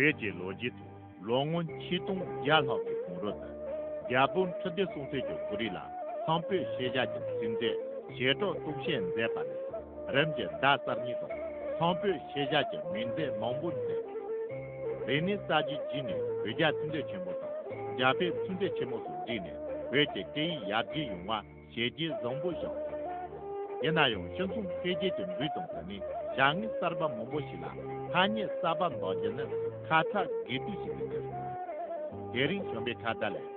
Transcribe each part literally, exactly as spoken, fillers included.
བོད་ཀྱི་ལོ་རྒྱུས་ཐོག་ལོ་ངོ་ཆིག་སྟོང་བརྒྱ་ལྷག་གི་གོང་རོལ་དུ་རྒྱལ་པོ་ཁྲི་ལྡེ་སྲོང་བཙན་གྱི་སྐུ་རིང་ལ་ཚངས་པའི་ཤེས་བྱ་གྱི་ཚིག་མཛོད་བྱེ་བྲག་སྟོབས་ཆེན་མཛད་པ་ནས་རིམ་གྱིས་ཟླ་གསར་རྙིང་དང་ཚངས་པའི་ཤེས་བྱ་གྱི་མིང་མཛོད་མང་པོ་མཛད། རིག་གནས་གསར་བརྗེའི་རྗེས་ནས་བོད་རྒྱ་ཚིག་མཛོད་ཆེན་མོ་དང་རྒྱ་བོད་ཚིག་མཛོད་ཆེན་མོ་སོགས་བསྒྲིགས་ནས་བོད་ཀྱི་སྐད་ཡིག་ཡར་རྒྱས་ཡོང་བ་བྱས་རྗེས་བཟང་པོ་བཞག་ཡིན་ན་ཡང་སྤྱི་ཚོགས་འཕེལ་རྒྱས་ཀྱི་འགྲོས་དང་བསྟུན་ནས་བྱ་དངོས་གསར་པ་མང་པོ་ཞིག་ལ་ཐ་སྙད་གསར་པ་འདོགས་རྒྱུ་ནི་ཁ་ཚ་དགོས་གཏུགས་ཤིག་ཏུ་གྱུར། དེ་རིང་བྱམས་པའི་ཁ་བརྡ་ལས།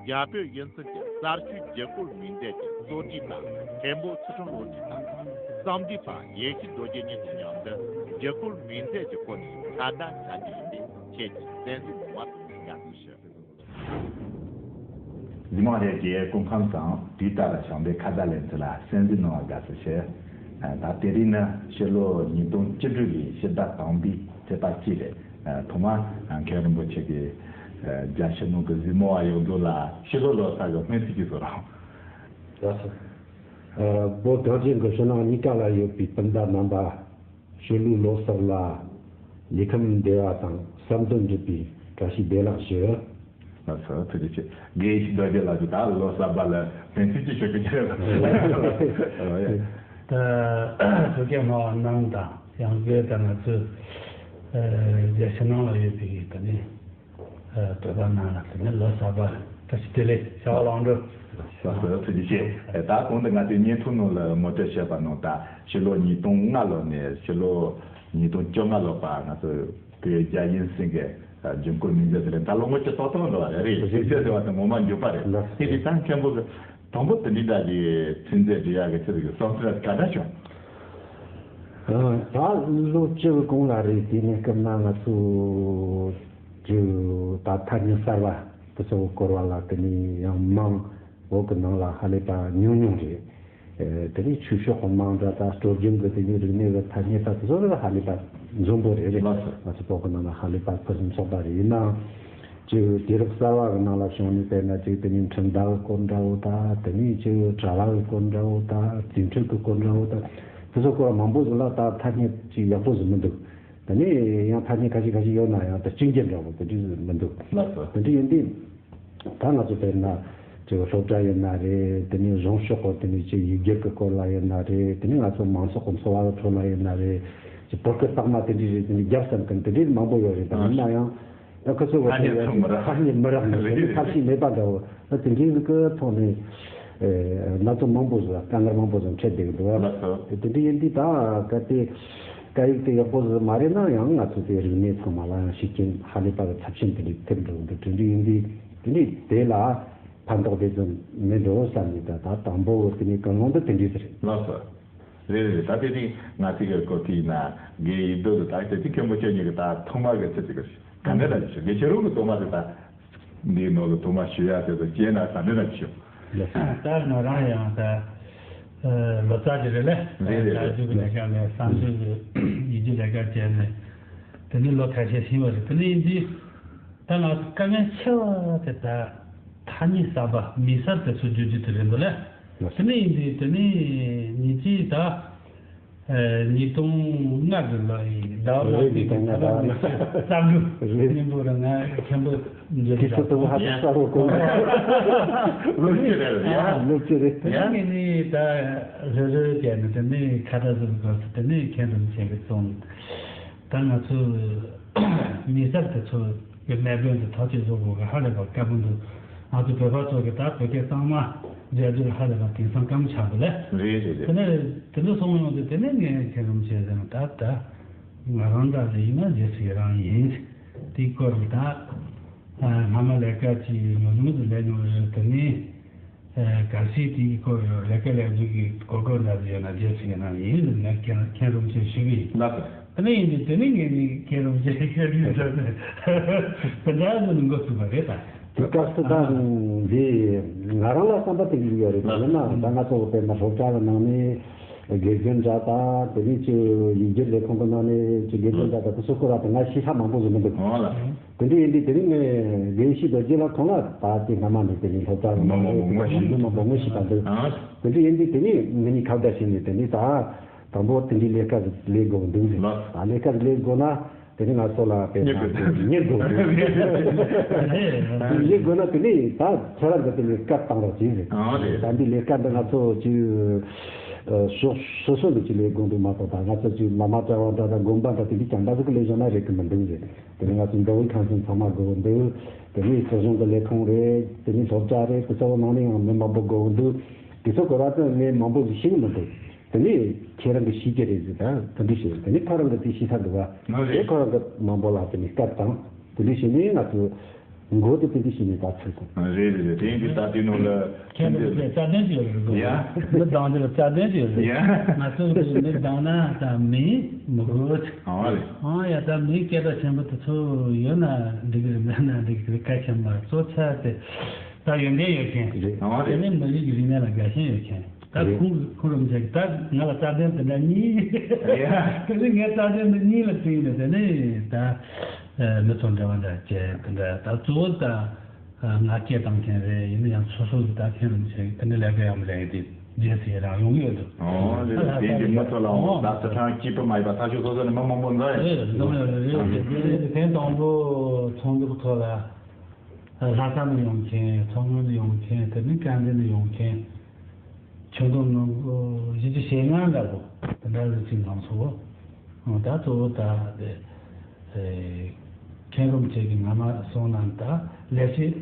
རྒྱ་བོད་དབྱིན་གསུམ་གྱི་གསར་བྱུང་བརྒྱུད་སྐུལ་མིང་མཛོད་ཀྱི་གཙོ་སྒྲིག་པ་མཁན་པོ་ཚུལ་ཁྲིམས་བློ་གྲོས་དང་རྩོམ་སྒྲིག་པ་ཡེ་ཤེས་རྡོ་རྗེ་གཉིས་ཀྱི་མཉམ་དུ་བརྒྱུད་སྐུལ་མིང་མཛོད་ཀྱི་སྐོར་ནས་ཁ་བརྡ་བྱ་རྒྱུ་ཡིན་པས་ཁྱེད་ཀྱིས་གསན་གཟིགས་གནང་བར་དགའ་བསུ་ཞུ། གཟིགས་མོ་བ་རེད་ཀྱི་སྐུ་ཁམས་བཟང་། དུས་ལྟར་བྱམས་པའི་ཁ་བརྡ་ལེན་ཚུལ་ལ་གསན་གཟིགས་གནང་བར་དགའ་བསུ་ཞུ། ད་དེ་རིང་ནི་ཕྱི་ལོ་ཉིས་སྟོང་བཅུ་དྲུག་ལོའི་ཕྱི་ཟླ་དང་པོའི་ཚེས་པ་གཅིག་རེད། ཐོག་མར་མཁན་རིན་པོ་ཆེ་གིས་རྒྱ་ཕྱི་ནང་གི་གཟིགས་མོ་བ་ཡོངས་རྫོགས་ལ་ཕྱི་ལོ་ལོ་གསར་གྱི་སྨོན་ཚིག་ཅིག་གསུང་རོགས། ལགས་སོ། བོད་གངས་ཅན་གྱི་ཕྱི་ནང་གཉིས་ཀ་ལ་ཡོད་པའི་སྤུན་ཟླ་རྣམ་པ། ཕྱི་ལོའི་ལོ་གསར་ལ་ལུས་ཁམས་བདེ་བ་དང་བསམ་དོན་འགྲུབ་པའི་བཀྲ་ཤིས་བདེ་ལེགས་ཞུ། ལགས་སོ། ཐུགས་རྗེ་ཆེ། དགེ་བཤེས་རྡོ་རྗེ་ལགས་ཀྱིས་ད་ལོ་གསར་པ་ལ་སྨོན་ཚིག་ཅིག་ཞུ་གི་ཡོད་ལ། ད་བོད་སྐད་སྨྲ་བ་རྣམས་དང་ཡང་སྒོས་ད་ང་ཚོས་རྒྱ་ཕྱི་ནང་ལ་ཡོད་པའི་ད་ནི་བོད་པ་རྣམས་ལ་དེ་ནི་ལོ་གསར་པ་བཀྲ་ཤིས་བདེ་ལེགས་བྱ་བ་ལང་འགྲོ། ལགས་སོ། ཐུགས་རྗེ་ཆེ། ད་གོང་དུ་ང་ཚོའི་བརྙན་ཐུང་ནང་ལ་ངོ་སྤྲོད་བྱས་པ་ནང་ལྟར་ཕྱི་ལོ་ཉིས་སྟོང་ལྔ་ལོ་ནས་ཕྱི་ལོ་ཉིས་སྟོང་བཅོ་ལྔ་ལོ་བར་ང་ཚོ་བོད་རྒྱ་དབྱིན་གསུམ་གྱི་རྒྱུན་བཀོལ་མིང་མཛོད་དེ་ལས་ད་ལོ་ངོ་བཅུ་ཏག་ཏག་འགྲོ་བ་རེད། རེད། ཞིབ་དཔྱད་བྱས་པ་དང་ངོ་མ་འགྱུར་བ་རེད། དེ་དེ་ད་མཁན་པོ་གི་དང་པོ་དེ་འདྲ་གི་ཚིག་མཛོད་འབྲི་ཡག་གི་ཚུལ་གྱི་བསམ་ཚུལ་ག་འདྲ་བྱུང་། ད་ལོ་བཅུ་གི་གོང་ལ་རེད། དེ་ནས་སྐབས་ན་ང་ཚོ་ཅིག་ད་ཐ་སྙད་གསར་བ་དེ་ཚོ་བཀོལ་བ་ལ་དེ་ནས་ཡང་མང་བོད་ཀྱི་ནང་ལ་ཧ་ལས་པ་ཉུང་ཉུང་རེད། དེ་ནས་ཆོས་ཕྱོགས་ཀྱི་མང་དྲགས་དང་སྲོལ་རྒྱུན་གྱི་དེ་ནས་རིག་གནས་ཀྱི་ཐ་སྙད་ད་དེ་ཚོ་ལ་ཧ་ལས་པ་འཛོམས་པོ་རེད། རེད། ང་ཚོ་བོད་ཀྱི་ནང་ལ་ཧ་ལས་པ་ཕུན་སུམ་ཚོགས་པ་རེད། ཡིན་ནའང་ཅིག་དུས་རབས་གསར་བ་གི་ནང་ལ་བྱུང་ནས་དཔེར་ན་ཅིག་དེ་ནས་འཕྲིན་བརྡ་གི་སྐོར་འདྲ་བོ་དང་དེ་ནས་ཅིག་དྲ་ལམ་གི་སྐོར་འདྲ་བོ་དང་རྩིས་འཕྲུལ་གི་སྐོར་འདྲ་བོ་དང་དེ་ཚོ་སྐོར་མང་པོ་ཟིག་ལ་ད་ཐ་སྙད་ཅིག་ཡག་པོ་ཟིག་མི་འདུག་དེ་ནས་ཡང་ཐ་སྙད་ཁ་ཤས་ཁ་ཤས་ཡོད་ན་ཡང་ད་གཅིག་གྱུར་འདྲ་བོ་དེ་འདྲ་ཟིག་མི་འདུག་ལགས་སོ། དེ་འདྲ་ཡིན་དུས་ད་ང་ཚོ་དཔེར་ན་ཅིག་སློབ་གྲྭ་ཡིན་ན་རེད། དེ་ནས་གཞུང་ཕྱོགས་གི་དེ་ནས་ཅིག་ཡིག་སྒྱུར་གི་སྐོར་ལ་ཡིན་ན་རེད། དེ་ནས་ང་ཚོ་མང་ཚོགས་གི་འཚོ་བ་གི་ཁྲོད་ལ་ཡིན་ན་རེད། ཅིག་བོད་སྐད་གཙང་མ་དེ་འདྲ་རེད། དེ་ནས་རྒྱབ་ཟིན་མཁན་དེ་འདྲ་མང་པོ་ཡོད་རེད། ད་ཡིན་ན་ཡང་། ད་ཁོ་ཚོ་ཐ་སྙད་ཚང་མི་རག་ཐ་སྙད་མི་རག་ནས་རེད། ཐབས་ཤེས་མེད་པ་འདྲ་བོ། ད་དེ་འདྲའི་གི་ཐོག་ནས་ཨེ་སྣ་ཚོགས་མང་པོ་ཟིག་དཀའ་ངལ་མང་པོ་ཟིག་འཕྲད་བསྡད་ཀྱི་འདུག་ལགས་སོ། དེ་འདྲ་ཡིན་དུས་ད་གལ་ཏེ་སྐད་ཡིག་དེ་ཡག་པོ་ཟིག་མ་རེད་ན་ཡང་ང་ཚོ་དེ་རིག་གནས་ཚང་མ་ལ་ཡང་ཤུགས་རྐྱེན་ཧ་ལས་པ་གི་ཚབས་ཆེན་དེ་འདྲ་ཐེབས་འགྲོ་གི་འདུག་དེ་འདྲ་ཡིན་དུས་དེ་འདྲ་དེ་ལ་ཕན་ཐོགས་དེ་ཙམ་མེད་འགྲོ་བསམ་ནས་ད་ད་དང་པོ་དེ་འདྲའི་ཀུན་སློང་འདི་དེ་འདྲ་ཟིག་རེད། ལགས་སོ། རེད་རེད། ད་དེ་རིང་ང་ཚོ་གི་སྐོར་དེ་ཡིན་ན་དགེ་ཡིག་རྡོ་དེ་ད་དེ་ཚེ་མཁན་པོ་ཁྱེད་གཉིས་ཀྱི་ད་ཐོག་མ་གི་ཚེ་ཚིག་གི་ག་འདྲ་ལ་ཞུ་དགེ་ཁྱེད་རང་གི་ཐོག་མ་དེ་ད་འདིའི་ནང་གི་ཐོག་མ་ཞུ་ཡ་དེ་ཚོ་སྐྱེས་ན་ད་འདྲ་ལ་ཞུ། ད་ང་རང་ཡང་ད་ལོ་ཙཱ་ཅིག་རེད་ལེ། རེད་རེད་རེད། ད་རྒྱུགས་ཀྱི་ལས་ཀ་ལས་བསམ་ཚུལ་གྱི་ཡིག་རྒྱུགས་ལས་ཀ་བྱས་ནས་དེ་ནས་ལོ་ཁ་ཤས་ཕྱིན་པ་རེད། དེ་ནས་ཡིན་དུས། ད་ང་ཚོ་དཀའ་ངལ་ཆེ་བ་དེ་ད་ཐ་སྙད་གསར་པ་མིང་གསར་དེ་ཚོ་བརྗོད་རྒྱུ་དེ་རེད་འདུག་ལ། དེ་ནས་ཡིན་དུས་དེ་ནས་ཉིན་གཅིག་ད་ཉིས་སྟོང་ལྔ་གི་ལོ་ཡི་ཟླ་བ་ལྔ་པའི་གི་ཟླ་བ་ཉི་ཤུ་རྩ་དྲུག་ཉིན་མོ་ར་ང་མཁན་པོ་འཇོན་དུས་ད་ཐུག་ཧ་ཅང་གསལ་པོ་གོ། ལོ་གཅིག་རེད་ཡ། ལོ་གཅིག་རེད། དེ་ནས་ངས་ནི་ད་རེ་རེ་བྱས་ནས་དེ་ནས་ཁ་བརྡ་བཟོ་དགོས་སུ་དེ་ནས་མཁན་རིན་ཆེན་གི་གསུངས། ད་ང་ཚོ་མིང་གསར་དེ་ཚོ་གི་གནད་དོན་དེ་ཐག་གཅོད་བཟོ་དགོས་གི་ཧ་ལས་པ་དཀའ་པོ་འདུག་ང་ཚོ་བོད་པ་ཚོ་གི་ད་བོད་སྐད་གཙང་མ་རྒྱག་རྒྱུར་ཧ་ལས་པ་དེང་སང་དཀའ་མོ་ཆགས་འདུག་ལེ། རེད་རེད་རེད། དེ་ནས་དེ་འདྲ་སོང་ཡོང་དུས་དེ་ནས་ངས་ཁྱེད་རང་བྱས་ཟིན་ད་ད་ང་རང་འདྲ་ལ་ཡིན་ན་རྗེས་སུ་ཡི་རང་ཡིན། དེའི་སྐོར་གི་ད་སྔ་མ་ལས་ཀ་ཅིག་ཉུང་ཉུང་ཟིག་ལས་མྱོང་རེད། དེ་ནས། གལ་སྲིད་དེའི་སྐོར་ལས་ཀ་ལས་རྒྱུ་གི་གོ་སྐབས་འདྲ་ཡོད་ན་རྗེས་སུ་ཡིན་ན་ཡིན་ཟེར་ནས་མཁན་མཁན་རིན་ཆེན་ཞུས་པ་ཡིན། ལགས་སོ། དེ་ནས་ཡིན་དུས་དེ་ནས་ངས་ནི་མཁན་རིན་ཆེན་ཞུས་པ་ཡིན་ཟེར་ནས་དེ་འདྲ་ཟེར་ནས་འགོ་ཚུགས་པ་རེད་ད། དེ་སྐབས་སུ་ད་འདི་ང་རང་ལ་བསམ་པ་དེ་འགྲིག་ཡོད་རེད། ལགས། ཡིན་ནའང་ད་ང་ཚོ་དཔེར་ན་སློབ་གྲྭ་གི་ནང་ནས་དགེ་རྒན་འདྲ་དང་དེ་ནས་ཅིག་ཡིག་སྒྱུར་ལས་ཁུངས་གི་ནང་ནས་ཅིག་དགེ་རྒན་འདྲ་དང་དེ་ཚོ་སྐོར་ལ་ད་ང་ཤེས་ས་མང་པོ་ཟིག་མི་འདུག་ཨོ་ལགས། དེ་འདྲ་ཡིན་དུས་དེ་རིང་ངས་དགེ་བཤེས་རྡོ་རྗེ་ལགས་ཁོང་ལ་ད་ལྟའི་སྔ་མ་ནས་དེ་ནས་སློབ་གྲྭ་གི་མང་པོ་ནང་ལ་མང་པོ་ཞིག་མང་པོ་མང་པོ་ངོ་ཤེས་པ་འདུག་ཨ། དེ་འདྲ་ཡིན་དུས་དེ་ནས་ང་གཉིས་ཁ་བརྡ་བྱས་ནས་དེ་ནས་ད་དང་པོ་དེ་འདྲའི་ལས་ཀ་ཟིག་ལས་དགོས་འདུག་ཟེར། ལགས། ད་ལས་ཀ་ཟིག་ལས་དགོས་ན་ དེ་ནི་ང་ཚོ་ལ་དཔེ་ཉེ་དགོས། ཉེ་དགོས། ཉེ་དགོས་ན་དེ་ནི་ད་ཁྱེད་རང་གི་དེ་ནི་བཀའ་བཏང་རོགས་གྱིས་རེད། ཨ་རེད། ད་འདི་ལས་ཀ་འདི་ང་ཚོ་ཅིག་ཨ་ཕྱོགས་སོ་སོ་ནས་ཅིག་ལས་དགོས་འདུག་མ་གཏོགས། ད་ང་ཚོ་ཅིག་བླ་མ་གྲྭ་བ་འདྲ་དང་དགོན་པ་འདྲ་དེ་འདྲ་ཅང་འདྲ་ཟིག་གི་ལས་བཞག་ན་རེད་གི་མི་འདུག་རེད། དེ་ནི་ང་ཚོ་མདོ་དབུས་ཁམས་གསུམ་ཚང་མ་དགོས་འདུག་དེ་ནི་སྲིད་གཞུང་གི་ལས་ཁུངས་རེད། དེ་ནི་སློབ་གྲྭ་རེད། དེ་ཚོ་ནང་ནས་ཡང་མི་མང་པོ་དགོས་འདུག་དེ་ཚོ་གོ་ར་ཚོ་ངས་མང་པོ་ཞིག་ཤེས་གི་མི་འདུག་དེ་ནས་ཁྱེད་རང་གི་ཤེས་ཀྱི་རེད་ཟེར། ད་དེ་འདྲ་བྱས། དེ་ནས་ཁོ་རང་གི་དེ་ཤེས་ས་འདུག་བ། ནོ་རེད། དེ་ཁོ་རང་གི་མང་པོ་ལ་དེ་ནས་སྐད་བཏང་། དེ་འདྲ་བྱས་ནས་ང་ཚོ་མགོ་དེ་དེ་འདྲ་བྱས་ནས་ད་ཚུགས་སོང་། རེད་རེད་རེད། དེ་ཡིན་དུས་ད་དེ་ནང་ལ་ཁྱེད་རང་གི་རྩ་དོན་ཅིག་ཡོད་རེད། ཡ། མི་གདམ་རྒྱུ་ལ་རྩ་དོན་ཅིག་ཡོད་རེད། ཡ། ང་ཚོ་གི་མི་གདམ་ན་ད་མི་མི་དགོས། ཨང་རེད། ཨང་ཡ། ད་མི་སྐད་གྲགས་ཆེན་པོ་དེ་ཚོ་ཡོད་ན་འགྲིག་གི་རེད། མེད་ན་འགྲིག་གི་རེད། གལ་ཆེན་པོ་གཙོ་ཆེ་དེ་ད་ཡོན་ཏན་ཡོད་མཁན། རེད། ཨང་རེད། དེ་ནས་མི་རིགས་ཀྱི་རིག་གནས་ལ་དགའ་ཞེན་ཡོད་མཁན། ད་རེད། ཁོང་ཁོང་རིམ་བྱས་ཀྱི་ད་ང་ལ་རྩ་དོན་དེ་འདྲ་གཉིས། ཡ། དེ་ནི་ངའི་རྩ་དོན་འདི་གཉིས་ལ་བརྩིས་ནས་དེ་ནི་ད་མི་ཚོ་འབྲེལ་བ་འདྲ་བྱས་དེ་འདྲ། ད་གཙོ་བོ་ད་ང་སྐད་བཏང་མཁན་རེད། ཡིན་ན་ཡང་སོ་སོ་གི་ད་མཁན་རིམ་བྱས་ཀྱི་དེ་འདྲ་ལས་ཀ་ཡང་མི་ལས་ཀྱི་དེ་རྗེས་སུ་ཡི་རང་ཡོང་གི་ཡོད་འདུག་ཨོ་ལེ་ལེ། དེ་འདི་མི་ཚོ་ལའང་ད་སི་ཁྲོན་གཅིག་པུ་མ་ཡིན་པ་ས་ཕྱོགས་སོ་སོ་ནས་མི་མང་པོ་འཛོམས་ཡོད། རེད། འཛོམས་ཡོད་རེད། དེ་ཐེངས་དང་པོ་ཚོགས་འདུ་ཐོག་ལ་ལྷ་ས་ནས་ཡོང་མཁན། མཚོ་སྔོན་ནས་ཡོང་མཁན། དེ་ནས་དཀར་མཛེས་ནས་ཡོང་མཁན། ཁྱོན་བསྡོམས་ནང་བཞི་བཅུ་ཞེ་ལྔ་འདྲ་པོ་དེ་འདྲ་རེ་ཅིག་འཛོམས་སོང་། ད་གཙོ་བོ་ད་དེ་མཁན་རིམ་བྱས་ཀྱི་སྔ་མ་སོང་ན་ད་ལས་བྱེད་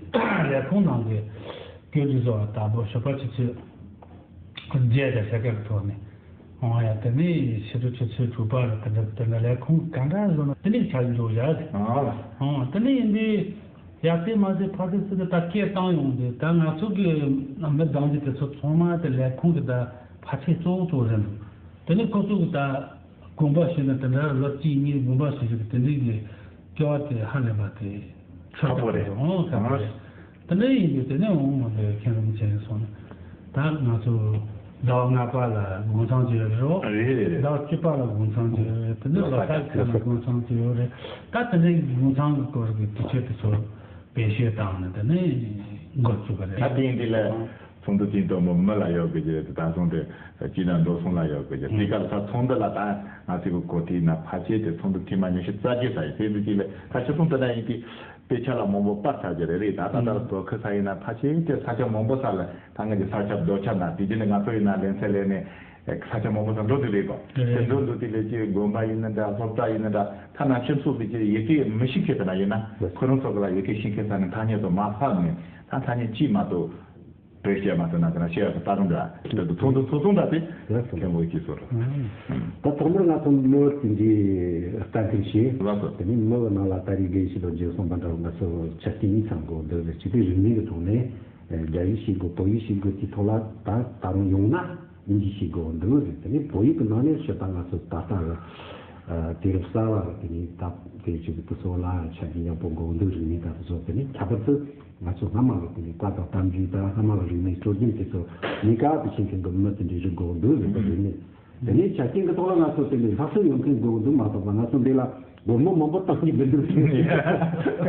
ལས་ཁུངས་ནང་གི་བཀོད་སྒྲིག་བཟོ་བ་ལྟ་བུ་ཞོགས་པ་ཆུ་ཚོད་བརྒྱད་དང་ཕྱེད་ཀ་གི་ཐོག་ནས། ཨོ་ཡ། དེ་ནས་ཕྱི་དྲོ་ཆུ་ཚོད་དྲུག་པ་ལ་དེ་འདྲ་དེ་འདྲ་ལས་ཁུངས་ག་འདྲ་བཟོ་ན་དེ་ནས་ཆ་འཇོག་བྱ། ཨ། ཨོ་དེ་ནས་ཡིན་དུས་ཡ་དེ་མ་ཟད་ཕ་དེ་སི་དེ་ད་སྐད་བཏང་ཡོང་དུས་ད་ང་ཚོ་གི་མི་གདམ་རྒྱུ་དེ་ཚོ་ཚང་མ་དེ་ལས་ཁུངས་ཀྱི་ད་ཕལ་ཆེར་གཙོ་བོ་གཙོ་བོ་རེད་འདུག་དེ་ནས་ཁོ་ཚོ་གི་ད་དགོངས་པ་ཞུས་ན་དེ་འདྲ་ལོ་གཅིག་གཉིས་དགོངས་པ་ཞུ་རྒྱུ་གི་དེ་འདྲའི་གི་སྐྱོ་བ་དེ་ཧ་ལས་པ་དེ་ཁག་པོ་རེད། ཨོ་ཁག་པོ་རེད། དེ་འདྲ་ཡིན་དུས་དེ་ནས་འོང་མ་དེ་མཁན་རིན་པོ་ཆེ་ཡིན་སོང་ན། ད་ང་ཚོ་ཟླ་བ་ལྔ་པ་ལ་དགུང་གྲངས་ཅིག་ཡོད་རེད། རེད་རེད་རེད། ཟླ་བ་བཅུ་པ་ལ་དགུང་གྲངས་ཅིག་ཡོད་རེད། དེ་ནས་ལོ་གསར་ཁ་ལ་དགུང་གྲངས་ཅིག་ཡོད་རེད། ད་དེ་འདྲའི་དགུང་གྲངས་ཀྱི་སྐོར་གྱི་དུས་ཚོད་དེ་ཚོ་བེད་སྤྱོད་བཏང་ནས་དེ་ནས་འགོ་བཙུགས་པ་རེད། ད་དེ་ཡིན་དུས་ལ་ཚོགས་འདུ་དེའི་ཐོག་མི་མི་ལ་ཡོད་དགོས་ཀྱི་རེད། ད་སོང་དེ་སྤྱི་དང་འགྲོ་སོང་ལ་ཡོད་དགོས་ཀྱི་རེད། དེ་ག་ལ་ད་ཚོགས་འདུ་ལ་ད་ང་ཚོའི་གི་གོ་ཐིག་ན་ཕལ་ཆེར་དེ་ཚོགས་འདུ་ཐེངས་མ་ཉི་ཤུ་རྩ་བརྒྱད་ཙམ་ཡིན། དེ་འདུག་ཅིག་ལ་ད་ཆུ་ཚོད་དེ་འདྲ་ཡིན་དུས། དཔེ་ཆ་ལ་མང་པོ་པར་ཚར་གྱི་རེད། རེད། ད་ད་ལྟ་རུ་དོ་ཁུ་ས་ཡིན་ན་ཕལ་ཆེར་དེ་ས་ཆ་མང་པོ་ས་ལ་ད་ང་གི་ས་ཆ་རྡོ་ཆ་ན་དེ་རྗེས་ནས་ང་ཚོ་ཡིན་ན་ལེན་ཚད་ལེན་ནས་ས་ཆ་མང་པོ་ས་འགྲོ་དུས་རེད་པ། དེ་འགྲོ་འདུག་དེ་ལས་ཀྱི་དགོན་པ་ཡིན་ན་འདྲ། སློབ་གྲྭ་ཡིན་ན་འདྲ། ཐ་ན་སྤྱི་ཚོགས་དེ་ཀྱི་ཡི་གེ་མི་ཤེས་མཁན་དེ་ན་ཡིན་ན་ཁོ་རང་ཚོ་གི་ལ་ཡི་གེ་ཤེས་མཁན་ས་ནས་ཐ་སྙད་དུ་མ་ཕབ་ནས་ད་ཐ་སྙད་གཅིག་མ་གཏོགས། བོད་སྐད་མ་ཐོན་ན་དེ་ན་ཤེས་ཡག་གི་ལྟ་གྲུབ་འདྲ་དེ་ཚོ་ཚོགས་འདུ་ཚོགས་གསུང་འདྲ་དེ་ལགས་སོ། མཁན་པོ་གིས་ཟེར། ད་ཐོག་མར་ང་ཚོ་མི་དེ་འདྲའི་ལྟ་མཁན་ཞིག་ལགས་སོ། དེ་ནས་མི་གི་ནང་ལ་ད་རེས་དགེ་བཤེས་རྡོ་རྗེ་གསུངས་པ་འདྲ་བོ་ང་ཚོ་ཆ་རྐྱེན་གཉིས་ཚང་དགོས་འདུག་ཟེར། སྤྱི་པའི་རིག་གནས་ཀྱི་ཐོག་ནས་རྒྱ་ཡིག་ཤེས་དགོས། བོད་ཡིག་ཤེས་དགོས། དེའི་ཐོག་ལ་ད་ད་རུང་ཡོང་ན་དབྱིན་ཇི་ཤེས་དགོས་འདུག་ཟེར། དེ་ནས་བོད་ཡིག་གི་ནང་ནས་ཤོད་ད་ང་ཚོ་ད་ལྟ་གི་དུས་རབས་གསར་བ་གི་དེ་ནས་ད་དེ་ཅིག་གི་དུས་ཚོད་ལ་ཆ་རྐྱེན་ཡག་པོ་དགོས་འདུག་རིག་གནས་ད་དུས་ཚོད་དེ་ནས་ཁྱད་པར་དུ། ང་ཚོ་སྔ་མ་གི་དེ་ནས་བཀའ་དང་གཏམ་རྒྱུད་དང་སྔ་མ་གི་རིག་གནས་སྲོལ་རྒྱུན་དེ་ཚོ་གནས་སྐབས་སུ་ཕྱིན་མཁན་གྱི་མི་དེ་འདྲའི་རིགས་དགོས་འདུག་ཟེར་བ་རེད། ནས་དེ་ནས་ཆ་རྐྱེན་གྱི་ཐོག་ལ་ང་ཚོ་དེ་ནས་ལྷག་བསམ་ཡོད་མཁན་དགོས་འདུག་མ་གཏོགས་པ་ང་ཚོ་འདི་ལ་སྒོར་མོ་མང་པོ་བཏང་གི་མི་འདུག་ཟེར། དེ་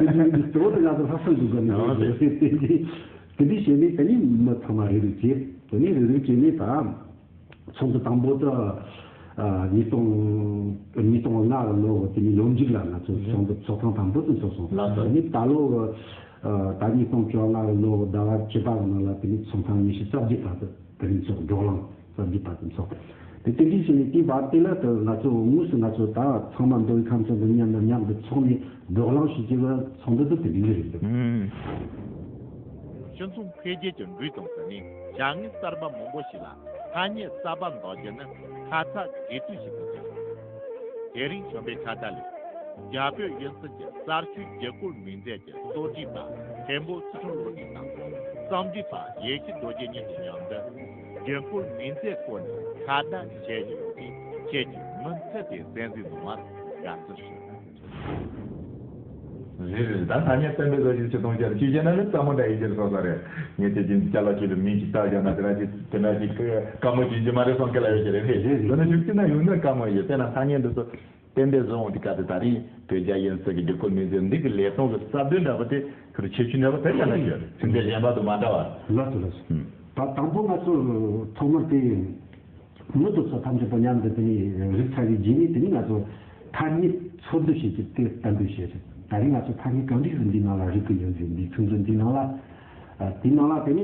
འདྲའི་གཙོ་བོ་དེ་ང་ཚོ་ལྷག་བསམ་ཞིག་དགོས་ནི་རེད་ཟེར། དེ་འདྲའི་དེ་འདྲའི་བྱས་ནས་དེ་ནས་མི་ཚང་མ་རེ་རེ་བྱས། དེ་ནས་རེ་རེ་བྱས་ནས་ད། ཚོགས་འདུ་དང་པོ་དེ་ཨ་ཉིས་སྟོང་ཉིས་སྟོང་ལྔ་གི་ལོ་དེ་ནས་ལོ་མཇུག་ལ་ང་ཚོ་ཚོགས་འདུ་ཚོགས་ཐེངས་དང་པོ་དེ་ཚོགས་སོང་། ལགས་སོ། དེ་ནས་ད་ལོ་གི་ཨ་ད་ཉིས་སྟོང་བཅོ་ལྔ་གི་ལོ་གི་ཟླ་བ་བཅུ་པ་གི་ནང་ལ་དེ་ནས་ཚོགས་ཐེངས་ཉི་ཤུ་རྩ་བརྒྱད་པ་དེ་དེ་རིང་ཚོགས། བགྲོ་གླེང་རྩ་བརྒྱད་པ་དེ་ཚོགས། དེ་དེ་འདྲའི་བྱས་ནས་དེའི་བར་དེ་ལ་དེ་ང་ཚོ་དངོས་སུ་ང་ཚོ་ད་ཚང་མ་མདོ་དབུས་ཁམས་གསུམ་དུ་མཉམ་དུ་མཉམ་དུ་ཚོགས་ནས་བགྲོ་གླེང་བྱེད་ཀྱི་ཚོགས་འདུ་དེ་དེ་འདྲའི་རེད་འདུག་ཨུམ། སྤྱི་ཚོགས་འཕེལ་རྒྱས་ཀྱི་འགྲོས་དང་བསྟུན་ནས་བྱ་དངོས་གསར་པ་མང་པོ་ཞིག་ལ་ཐ་སྙད་གསར་པ་འདོགས་རྒྱུ་ནི་ཁ་ཚ་དགོས་གཏུགས་ཤིག་ཏུ་གྱུར། དེ་རིང་བྱམས་པའི་ཁ་བརྡ་ལས། རྒྱ་བོད་དབྱིན་གསུམ་གྱི་གསར་ཤོས་རྒྱུན་བཀོལ་མིང་མཛོད་ཀྱི་གཙོ་སྒྲིག་པ་མཁན་པོ་ཚུལ་ཁྲིམས་བློ་གྲོས་དང་རྩོམ་སྒྲིག་པ་ཡེ་ཤེས་རྡོ་རྗེ་གཉིས་ཀྱི་མཉམ་དུ་རྒྱུན་བཀོལ་མིང་མཛོད་བཀོལ་ནས་ཁ་བརྡ་བྱེད་བཞིན་ཡོད་པས། ཁྱེད་ཀྱིས་མུ་མཐུད་དེ་གསན་གཟིགས་གནང་བར་དགའ་བསུ་ཞུ། རེད་རེད། ད་ཐ་སྙད་གཏན་འབེབས་བཟོ་རྒྱུ་ཆེ་མཐོང་ཆེ་རེད། ཅི་བྱས་ན་ནི་སླ་མོ་འདྲ་ཡིན་གྱི་རེད། སོ་སོ་རེད། ངས་དེ་བཞིན་ཅ་ལག་ཅིག་ལ་མིང་ཅིག་བཏགས་བཞག་ན་དེ་འདྲ་ཅིག་དེ་འདྲ་ཅིག་དཀའ་མོ་ཅིག་ཡིན་གྱི་མ་རེད་བསམ་གྱི་ལ་ཡོད་ཀྱི་རེད། རེད་རེད། འདི་ནི་ཤུགས་ཆེ་ན་ཡོང་ན་དཀའ་མོ་ཡོད། དེ་ན་ཐ་སྙད་འདི་ཚོ་གཏན་འབེབས་བཟོ་འོང་དུས་སྐབས་དེ་ད་རིང་བོད་རྒྱ་དབྱིན་གསུམ་གྱི་རྒྱུན་བཀོལ་མིང་མཛོད་འདི་གི་ལས་སྟངས་ཀྱི་རྩ་དོན་འདྲ་པོ་དེ་ཁྱོད་ཁྱད་ཆོས་འདྲ་པོ་དེ་ག་ལ་ཡོད་རེད། ཚིག་མཛོད་གཞན་པ་དང་མ་འདྲ་བ། ལགས་སོ་ལགས་སོ། ད་དང་པོ་ང་ཚོ་ཐོག་མར་དེ་མི་དེ་ཚོ་ཐམས་ཅད་པོ་མཉམ་དུ་དེ་ནས་རིག་ཚར་བའི་རྗེས་ནས་དེ་ནས་ང་ཚོ་ ཐ་སྙད་འཚོལ་བསྡུ་བྱེད་རྒྱུ་དེ་གཏན་འབེབས་བྱས་རེད། ད་རིང་ང་ཚོ་ཐ་སྙད་གང་འདྲ་ཞིག་འདིའི་ནང་ལ་རིག་གི་ཡོད་ཟེར། འདིའི་ཚིག་མཛོད་འདིའི་ནང་ལ། ཨ། དེའི་ནང་ལ་དེ་ནས་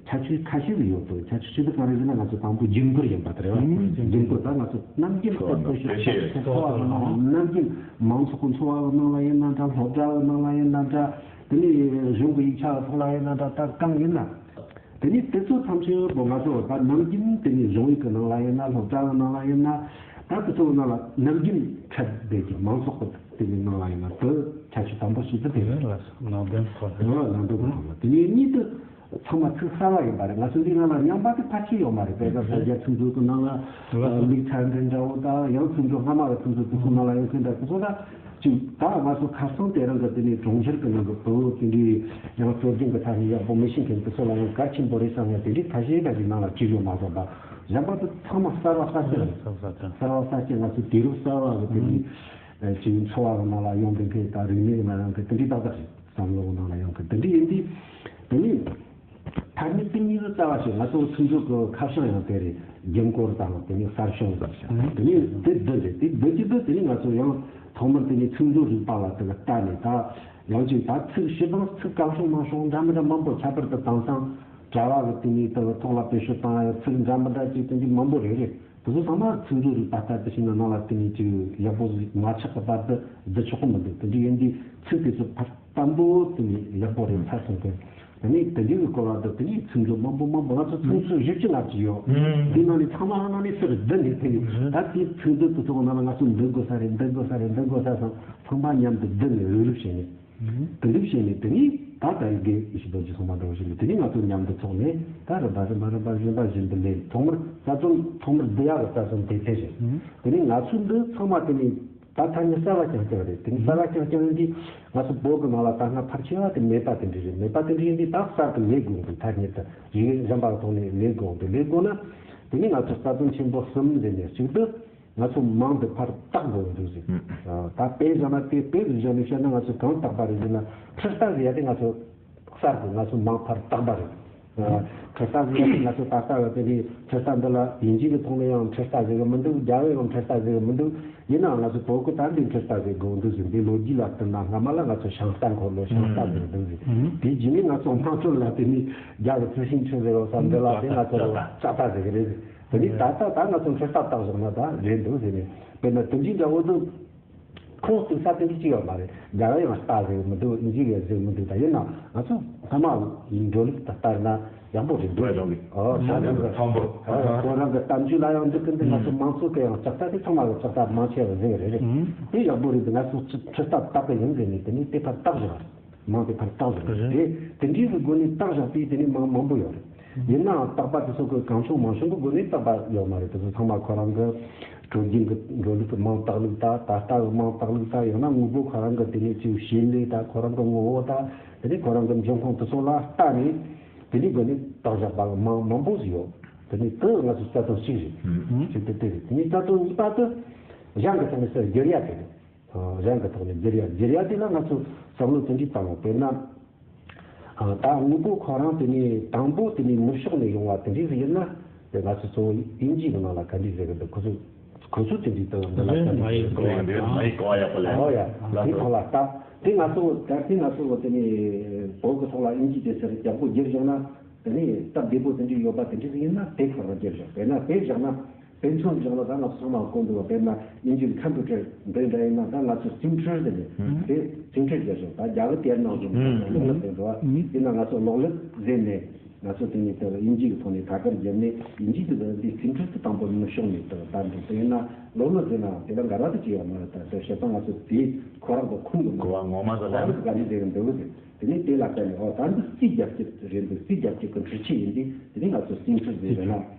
ཁྱད་ཆོས་ཁ་ཤས་ཤིག་ཡོད་དོ། ཁྱད་ཆོས་ཆེ་ཤོས་དེ་ག་རེ་ཟེར་ན། ང་ཚོ་དང་པོ་རྒྱུན་འཁོར་ཡིན་པ་དེ་རེད་བ། ཨང་། རྒྱུན་འཁོར་ད་ང་ཚོ་ནམ་རྒྱུན་འཚོ་བ་ནང་ལ་ཡིན་ན་འདྲ། སློབ་གྲྭ་བའི་ནང་ལ་ཡིན་ན་འདྲ། དེ་ནས་གཞུང་གི་ཡིག་ཆ་ཐོག་ལ་ཡིན་ན་འདྲ། ད་གང་ཡིན་ན། དེ་ནས་དེ་ཚོ་ཐམས་ཅད་པོ་ང་ཚོ་ད་ནམ་རྒྱུན་དེ་ནས་གཞུང་ཡིག་གི་ནང་ལ་ཡིན་ན། སློབ་གྲྭ་གི་ནང་ལ་ཡིན་ན། ད་དེ་ཚོ་ནང་ལ་ནམ་རྒྱུན་འཕྲད་བསྡད་ཀྱི་མང་ཚོགས་ཀྱི་དེ་ནས་ནང་ལ་ཡིན་ན། དེ་ཁྱད་ཆོས་དང་པོ་ཞིག་དེ་དེ་རེད། ནང་དོན་ཁོ་ཐག་རེད། ནང་དོན་ཁོ་ཐག་རེད། དེ་ནས་གཉིས་དེ་ཚང་མ་ཚིག་གསར་བ་ཡིན་པ་རེད། ང་ཚོ་འདི་ནང་ལ་རྙིང་པ་དེ་ཕལ་ཆེར་ཡོད་མ་རེད། དཔེར་ན་ས་རྒྱ་ཚིག་མཛོད་ཀྱི་ནང་ལ་ལེགས་ཐར་འདྲ་འདྲ་བོ་དང་། ཡང་ཚིག་མཛོད་སྔ་མ་གི་ཚིག་མཛོད་དེ་ཚོ་ནང་ལ་ཡང་དེ་འདྲ་དེ་ཚོ་ད། ཅིག་ད་ང་ཚོ་ཁ་སང་དེ་རིང་གི་དེ་ནས་གྲོང་ཁྱེར་གྱི་ནང་གི་བོད་དེ་འདྲའི་ཡང་སྲོལ་རྒྱུན་གྱི་ཐ་སྙད་ཡག་པོ་མི་ཤེས་མཁན་དེ་ཚོ་ལ་ཡང་གལ་ཆེན་པོ་རེད་བསམ་ཡ་དེ་འདྲའི་ཁ་ཤས་ཁ་ཤས་ནང་ལ་བྲིས་ཡོད་མ་རེད་པ། གཞན་པ་དེ་ཚང་མ་གསར་བ་གསར་རྐྱང་རེད། གསར་བ་གསར་རྐྱང་། ང་ཚོ་དུས་རབས་གསར་བ་གི་དེ་འདྲའི་ཅིག་འཚོ་བ་གི་ནང་ལ་ཡོང་མཁན་གྱི། ད་རིག་གནས་ཀྱི་ནང་ཡོང་མཁན་དེ་འདྲའི་ཏག་ཏག་རེད། བསམ་བློ་གི་ནང་ལ་ཡོང་མཁན་དེ་འདྲའི་ཡིན་དུས། དེ་ནས། ཐ་སྙད་དེ་གཉིས་ཀྱི་རྩ་བ་ཞིག་ང་ཚོ་ཚིག་མཛོད་ཀྱི་ཁ་བྱང་ཡང་དེ་རེད། རྒྱུན་སྐོར་དང་། དེ་ནས་གསར་བྱུང་ཟེར་ཞིང་། དེ་ནས་དེ་བསྡུ་རེད། དེ་བསྡུ་རྒྱུ་དེ་དེ་ནས་ང་ཚོ་ཡང་ཐོག་མར་དེ་ནས་ཚིག་མཛོད་རིག་པ་ལ་དེ་ག་ལྟ་ནས། ད་ཡང་ཅིག་ད་ཚིག་སྤྱིར་བཏང་ཚིག་གང་བྱུང་མང་བྱུང་འདྲ་མི་འདྲ་མང་པོ། ཁྱད་པར་དུ་དེང་སང་དྲ་བ་གི་དེ་ནས་དེ་ཐོག་ལ་བེད་སྤྱོད་བཏང་ཡ་ཚིག་འདྲ་མི་འདྲ་ཅིག་དེ་འདྲ་མང་པོ་རེད། རེད། དེ་ཚོ་ཚང་མ་ཚིག་མཛོད་རིག་པ་ལྟར་དུ་ཞིག་ན་ནང་ལ་དེ་ནས་ཅིག་ཡག་པོ་མ་ཆགས་པ་བར་དུ་བསྡུ་ཆོག་གི་མི་འདུག་དེ་འདྲ་ཡིན་དུས་ཚིག་དེ་ཚོ་ཕར་དམ་པོ་དེ་ནས་ཡག་པོ་རེད་ཚར་སོང་སྟེ། དེ་ནས་དེ་འདྲའི་གི་སྐོར་ལ་དེ་ནས་ཚིག་མཛོད་མང་པོ་མང་པོ། ང་ཚོ་ཚིག་མཛོད་བཞི་བཅུ་ལྔ་བཅུ་ཡོད། དེ་ནང་ནས་ཚང་མ་ནང་ནས་ཕྱིར་བསྡུ་ནས། དེ་ནས་ད་དེའི་ཚིག་མཛོད་དེ་ཚོ་ནང་ལ་ང་ཚོ་འདི་དགོས་ས་རེད། འདི་དགོས་ས་རེད། འདི་དགོས་ས་སོང་། ཚང་མ་མཉམ་དུ་བསྡུ་ནས་རུབ་རུབ་བྱས་ནས། དེ་འདྲ་བྱས་ནས་དེ་ནས་ད་ལྟ་རྒན་ཡེ་ཤེས་རྡོ་རྗེ་ཚང་མ་འདྲ་བོ་ཞིག་ནས། དེ་ནས་ང་ཚོ་མཉམ་དུ་ཚོགས་ནས་ད་རིམ་པ་རིམ་པ་རིམ་པ་བཞིན་པ་བཞིན་དུ་ལས། ཐོག་མར་རྩ་དོན་ཐོག་མར་བསྡུ་ཡག་གི་རྩ་དོན་དེ་དེ་རེད། དེ་ནས་ང་ཚོ་འདི་ཚང་མ་དེ་ནས་ད་ཐ་སྙད་གསར་བ་རྐྱང་རྐྱང་རེད། དེ་ནས་གསར་བ་རྐྱང་རྐྱང་ཡིན་དུས་ང་ཚོ་བོད་ཀྱི་ནང་ལ་ད་སྔ་ཕལ་ཆེ་བ་དེ་མེད་པ་དེ་འདྲ་རེད། མེད་པ་དེ་འདྲ་ཡིན་དུས་ད་གསར་དུ་ལས་དགོས་འདུག་ཐ་སྙད་དེ་ཡིག་གཞན་པ་གི་ཐོག་ནས་ལས་དགོས་འདུག་ལས་དགོས་ན་དེ་ནས་ང་ཚོ་རྩ་དོན་ཆེན་པོ་གསུམ་ཟེར་ནས། གཅིག་ཏུ། ང་ཚོ་མིང་འདི་ཕར་བཏགས་དགོས་འདུག་ཟེར། ཨ། ད་དཔེ་བཞག་ན། དེ་དཔེ་བཞག་ནས་བཤད་ན་ང་ཚོ་གང་བཏགས་པ་རེད་ཟེར་ན། ཁྲི་རྟ་ཟེར་ཡ་དེ་ང་ཚོ་གསར་དུ་ང་ཚོ་མིང་ཕར་བཏགས་པ་རེད། ཨ། ཁྲི་རྟ་ཟེར་ཡ་དེ་ང་ཚོ་ད་ལྟ་བ་དེ་ནས་ཁྲི་རྟ་འདི་ལ་དབྱིན་ཇི་གི་ཐོག་ནས་ཡང་ཁྲི་རྟ་ཟེར་གི་མི་འདུག་རྒྱ་བོས་ཡང་ཁྲི་རྟ་ཟེར་གི་མི་འདུག་ཡིན་ནའང་ང་ཚོ་བོད་ཀྱི་ད་འདི་ཁྲི་རྟ་ཟེར་དགོས་འདུག་ཟེར། འདི་ལོ་རྒྱུས་ལ་བསྟུན་ན་སྔ་མ་ལ་ང་ཚོ་ཤིང་རྟ་འཁོར་ལོ། ཤིང་རྟ་ཟེར་གི་འདུག་ཟེར། དེའི་རྗེས་ནས་ང་ཚོ་དམངས་ཁྲོད་ལ་དེ་ནས་རྒྱ་གི་ཙི་ཤིང་ཁྲི་ཟེར་བ་ས་འདི་ལ་དེ་ང་ཚོ་ལྕགས་རྟ་ཟེར་གི་རེད་ཟེར། དེ་ནས་ད་ལྟ་ད་ང་ཚོ་ཁྲི་རྟ་བཏགས་བཞག་ན་ད་རེད་འདུག་ཟེར་ནས། དཔེར་ན་དེ་འདྲའི་འདྲ་བོ་འདུག་ཁོངས་གཏུག་ས་དེ་འདྲ་ཅིག་ཡོད་མ་རེད། རྒྱ་གར་ཡང་རྟ་ཟེར་གི་མི་འདུག་དབྱིན་ཇི་ཡང་ཟེར་གི་མི་འདུག་ད་ཡིན་ན་ང་ཚོ་སྔ་མ་འགྲོ་ལུགས་ད་ལྟར་ན་ཡག་པོ་རེད་འདུག་ཨོ། ཁོ་རང་གི་ཁོ་རང་གི་གཏམ་རྒྱུད་ལ་ཡང་འདུག་གི་འདུག་ང་ཚོ་མང་ཚོགས་ཀྱི་ཡང་ལྕགས་རྟ་དེ་ཚང་མ་གི་ལྕགས་རྟ་མང་ཆེ་བ་ཟེར་གི་རེད། རེད། དེ་ཡག་པོ་རེད་འདུག་ང་ཚོ་ཁྲི་རྟ་བཏགས་གི་ཡིན་ཟེར་ནས་དེ་ནས་དེ་ཕར་བཏགས་བཞག་རེད། མིང་དེ་ཕར་བཏགས་བཞག་རེད། དེ་དེ་འདྲའི་གི་སྒོ་ནས་བཏགས་བཞག་པའི་དེ་ནས་མིང་མང་པོ་ཡོད་རེད། ཡིན་ནའང་བཏགས་པ་དེ་ཚོ་གི་གང་བྱུང་མང་བྱུང་གི་སྒོ་ནས་བཏགས་པ་ཡོད་མ་རེད། དེ་ཚོ་ཚང་མ་ཁོ་རང་གི་སྲོལ་རྒྱུན་གི་འགྲོ་ལུགས་ཀྱི་མིང་བཏགས་ལུགས་དང་། ད་ལྟ་གི་མིང་བཏགས་ལུགས་དང་། ཡང་ན་དངོས་པོ་ཁོ་རང་གི་དེ་ནས་ཅིག་བྱེད་ལས་དང་། ཁོ་རང་གི་ངོ་བོ་དང་། དེ་ནས་ཁོ་རང་གི་འབྱུང་ཁུངས་དེ་ཚོ་ལ་བལྟས་ནས་དེ་འདྲའི་སྒོ་ནས་བཏགས་བཞག་པ་མིང་མང་པོ་ཞིག་ཡོད། དེ་ནས་དེ་ང་ཚོ་རྩ་དོན་གཅིག་རེད། གཅིག་དེ་དེ་རེད། དེ་ནས་རྩ་དོན་གཉིས་པ་དེ་གཞན་གྱི་ཐོག་ནས་ཟེར་བསྒྱུར་ཡ་དེ་རེད། གཞན་གྱི་ཐོག་ནས་བསྒྱུར་ཡ། བསྒྱུར་ཡ་དེ་ལ་ང་ཚོས་བསམ་བློ་དེ་འདྲ་བཏང་བ། དཔེར་ན། ད་དངོས་པོ་ཁོ་རང་དེ་ནས་དང་པོ་དེ་ནས་ནུབ་ཕྱོགས་ནས་ཡོང་བ་དེ་འདྲ་ཟིག་ཡིན་ན། དེ་ང་ཚོ་གཙོ་བོ་དབྱིན་ཇི་གི་ནང་ལ་ག་འདྲ་ཟེར་གི་འདུག་ཁོ་ཚོ་ཁོ་ཚོ་དེ་འདྲ་དུ་འདི་ལ་ག་འདྲ་ཟེར་གི་འདུག་མ་ཡིག་གོ་བ་ཡག་པོ་ལ། ཨོ་ཡ། དེ་ཁོ་ལ་ལྟ། དེ་ང་ཚོ་ད་དེ་ང་ཚོ་དེ་ནས་བོད་ཀྱི་ཐོག་ལ་དབྱིན་ཇི་དེ་ཚོ་ཡག་པོ་བསྒྱུར་བཞག་ན། དེ་ནས་སྟབས་བདེ་པོ་དེ་འདྲ་ཡོད་པ་དེ་འདྲ་ཟིག་ཡིན་ན། དེ་ཁོ་རང་བསྒྱུར་བཞག་དཔེར་ན་དཔེ་བཞག་ན། དཔེ་མཚོན་བཞག་ན་ད་ང་ཚོ་ཚང་མ་གོ་འདུག་བ། དཔེར་ན་དབྱིན་ཇིའི་ཁམ་པུ་ཊར་འདི་འདྲ་ཡིན་ན། ད་ང་ཚོ་སིམ་ཁྲིར་ཟེར་ནས་དེ་སིམ་ཁྲིར་བརྗོད་ཤོག་ད་རྒྱ་གི་དེར་ནང་བཞིན་གློག་ཀླད་ཟེར་འགྲོ་བ་ཡིན་ན། ང་ཚོ་གློག་ཀླད་ཟེར་ནས་ང་ཚོ་དེ་ནས་དེ་དབྱིན་ཇི་གི་ཐོག་ནས་ཐད་ཀར་བརྒྱབ་ནས། དབྱིན་ཇི་དེ་འདི་སིམ་ཁྲིར་དུ་དང་པོ་ནུབ་ཕྱོགས་ནས་དེ་ད་འདུག་དེ་ཡིན་ན་གློག་ཀླད་ཟེར་ན་དེ་ལ་འགལ་བ་དེ་ཅི་ཡོད་མ་རེད། ད་དེ་བྱས་ཙང་ང་ཚོ་དེ་ཁོ་རང་གི་ཁུངས་གི་གོ་བ་ངོ་མ་ཟ་ལ་ཁོ་རང་གི་ག་འདྲ་ཟེར་གི་འདུག་དེ་ནས་དེ་ལ་བརྟེན་ནས། ཨོ་ད་འདི་རྩིས་རྒྱག་རྒྱུ་རེད་འདུག་རྩིས་རྒྱག་རྒྱུ་གི་འཕྲུལ་ཆས་ཡིན་དུས། དེ་ནས་ང་ཚོ་སིམ་ཁྲིར་ཟེར་བས་ན།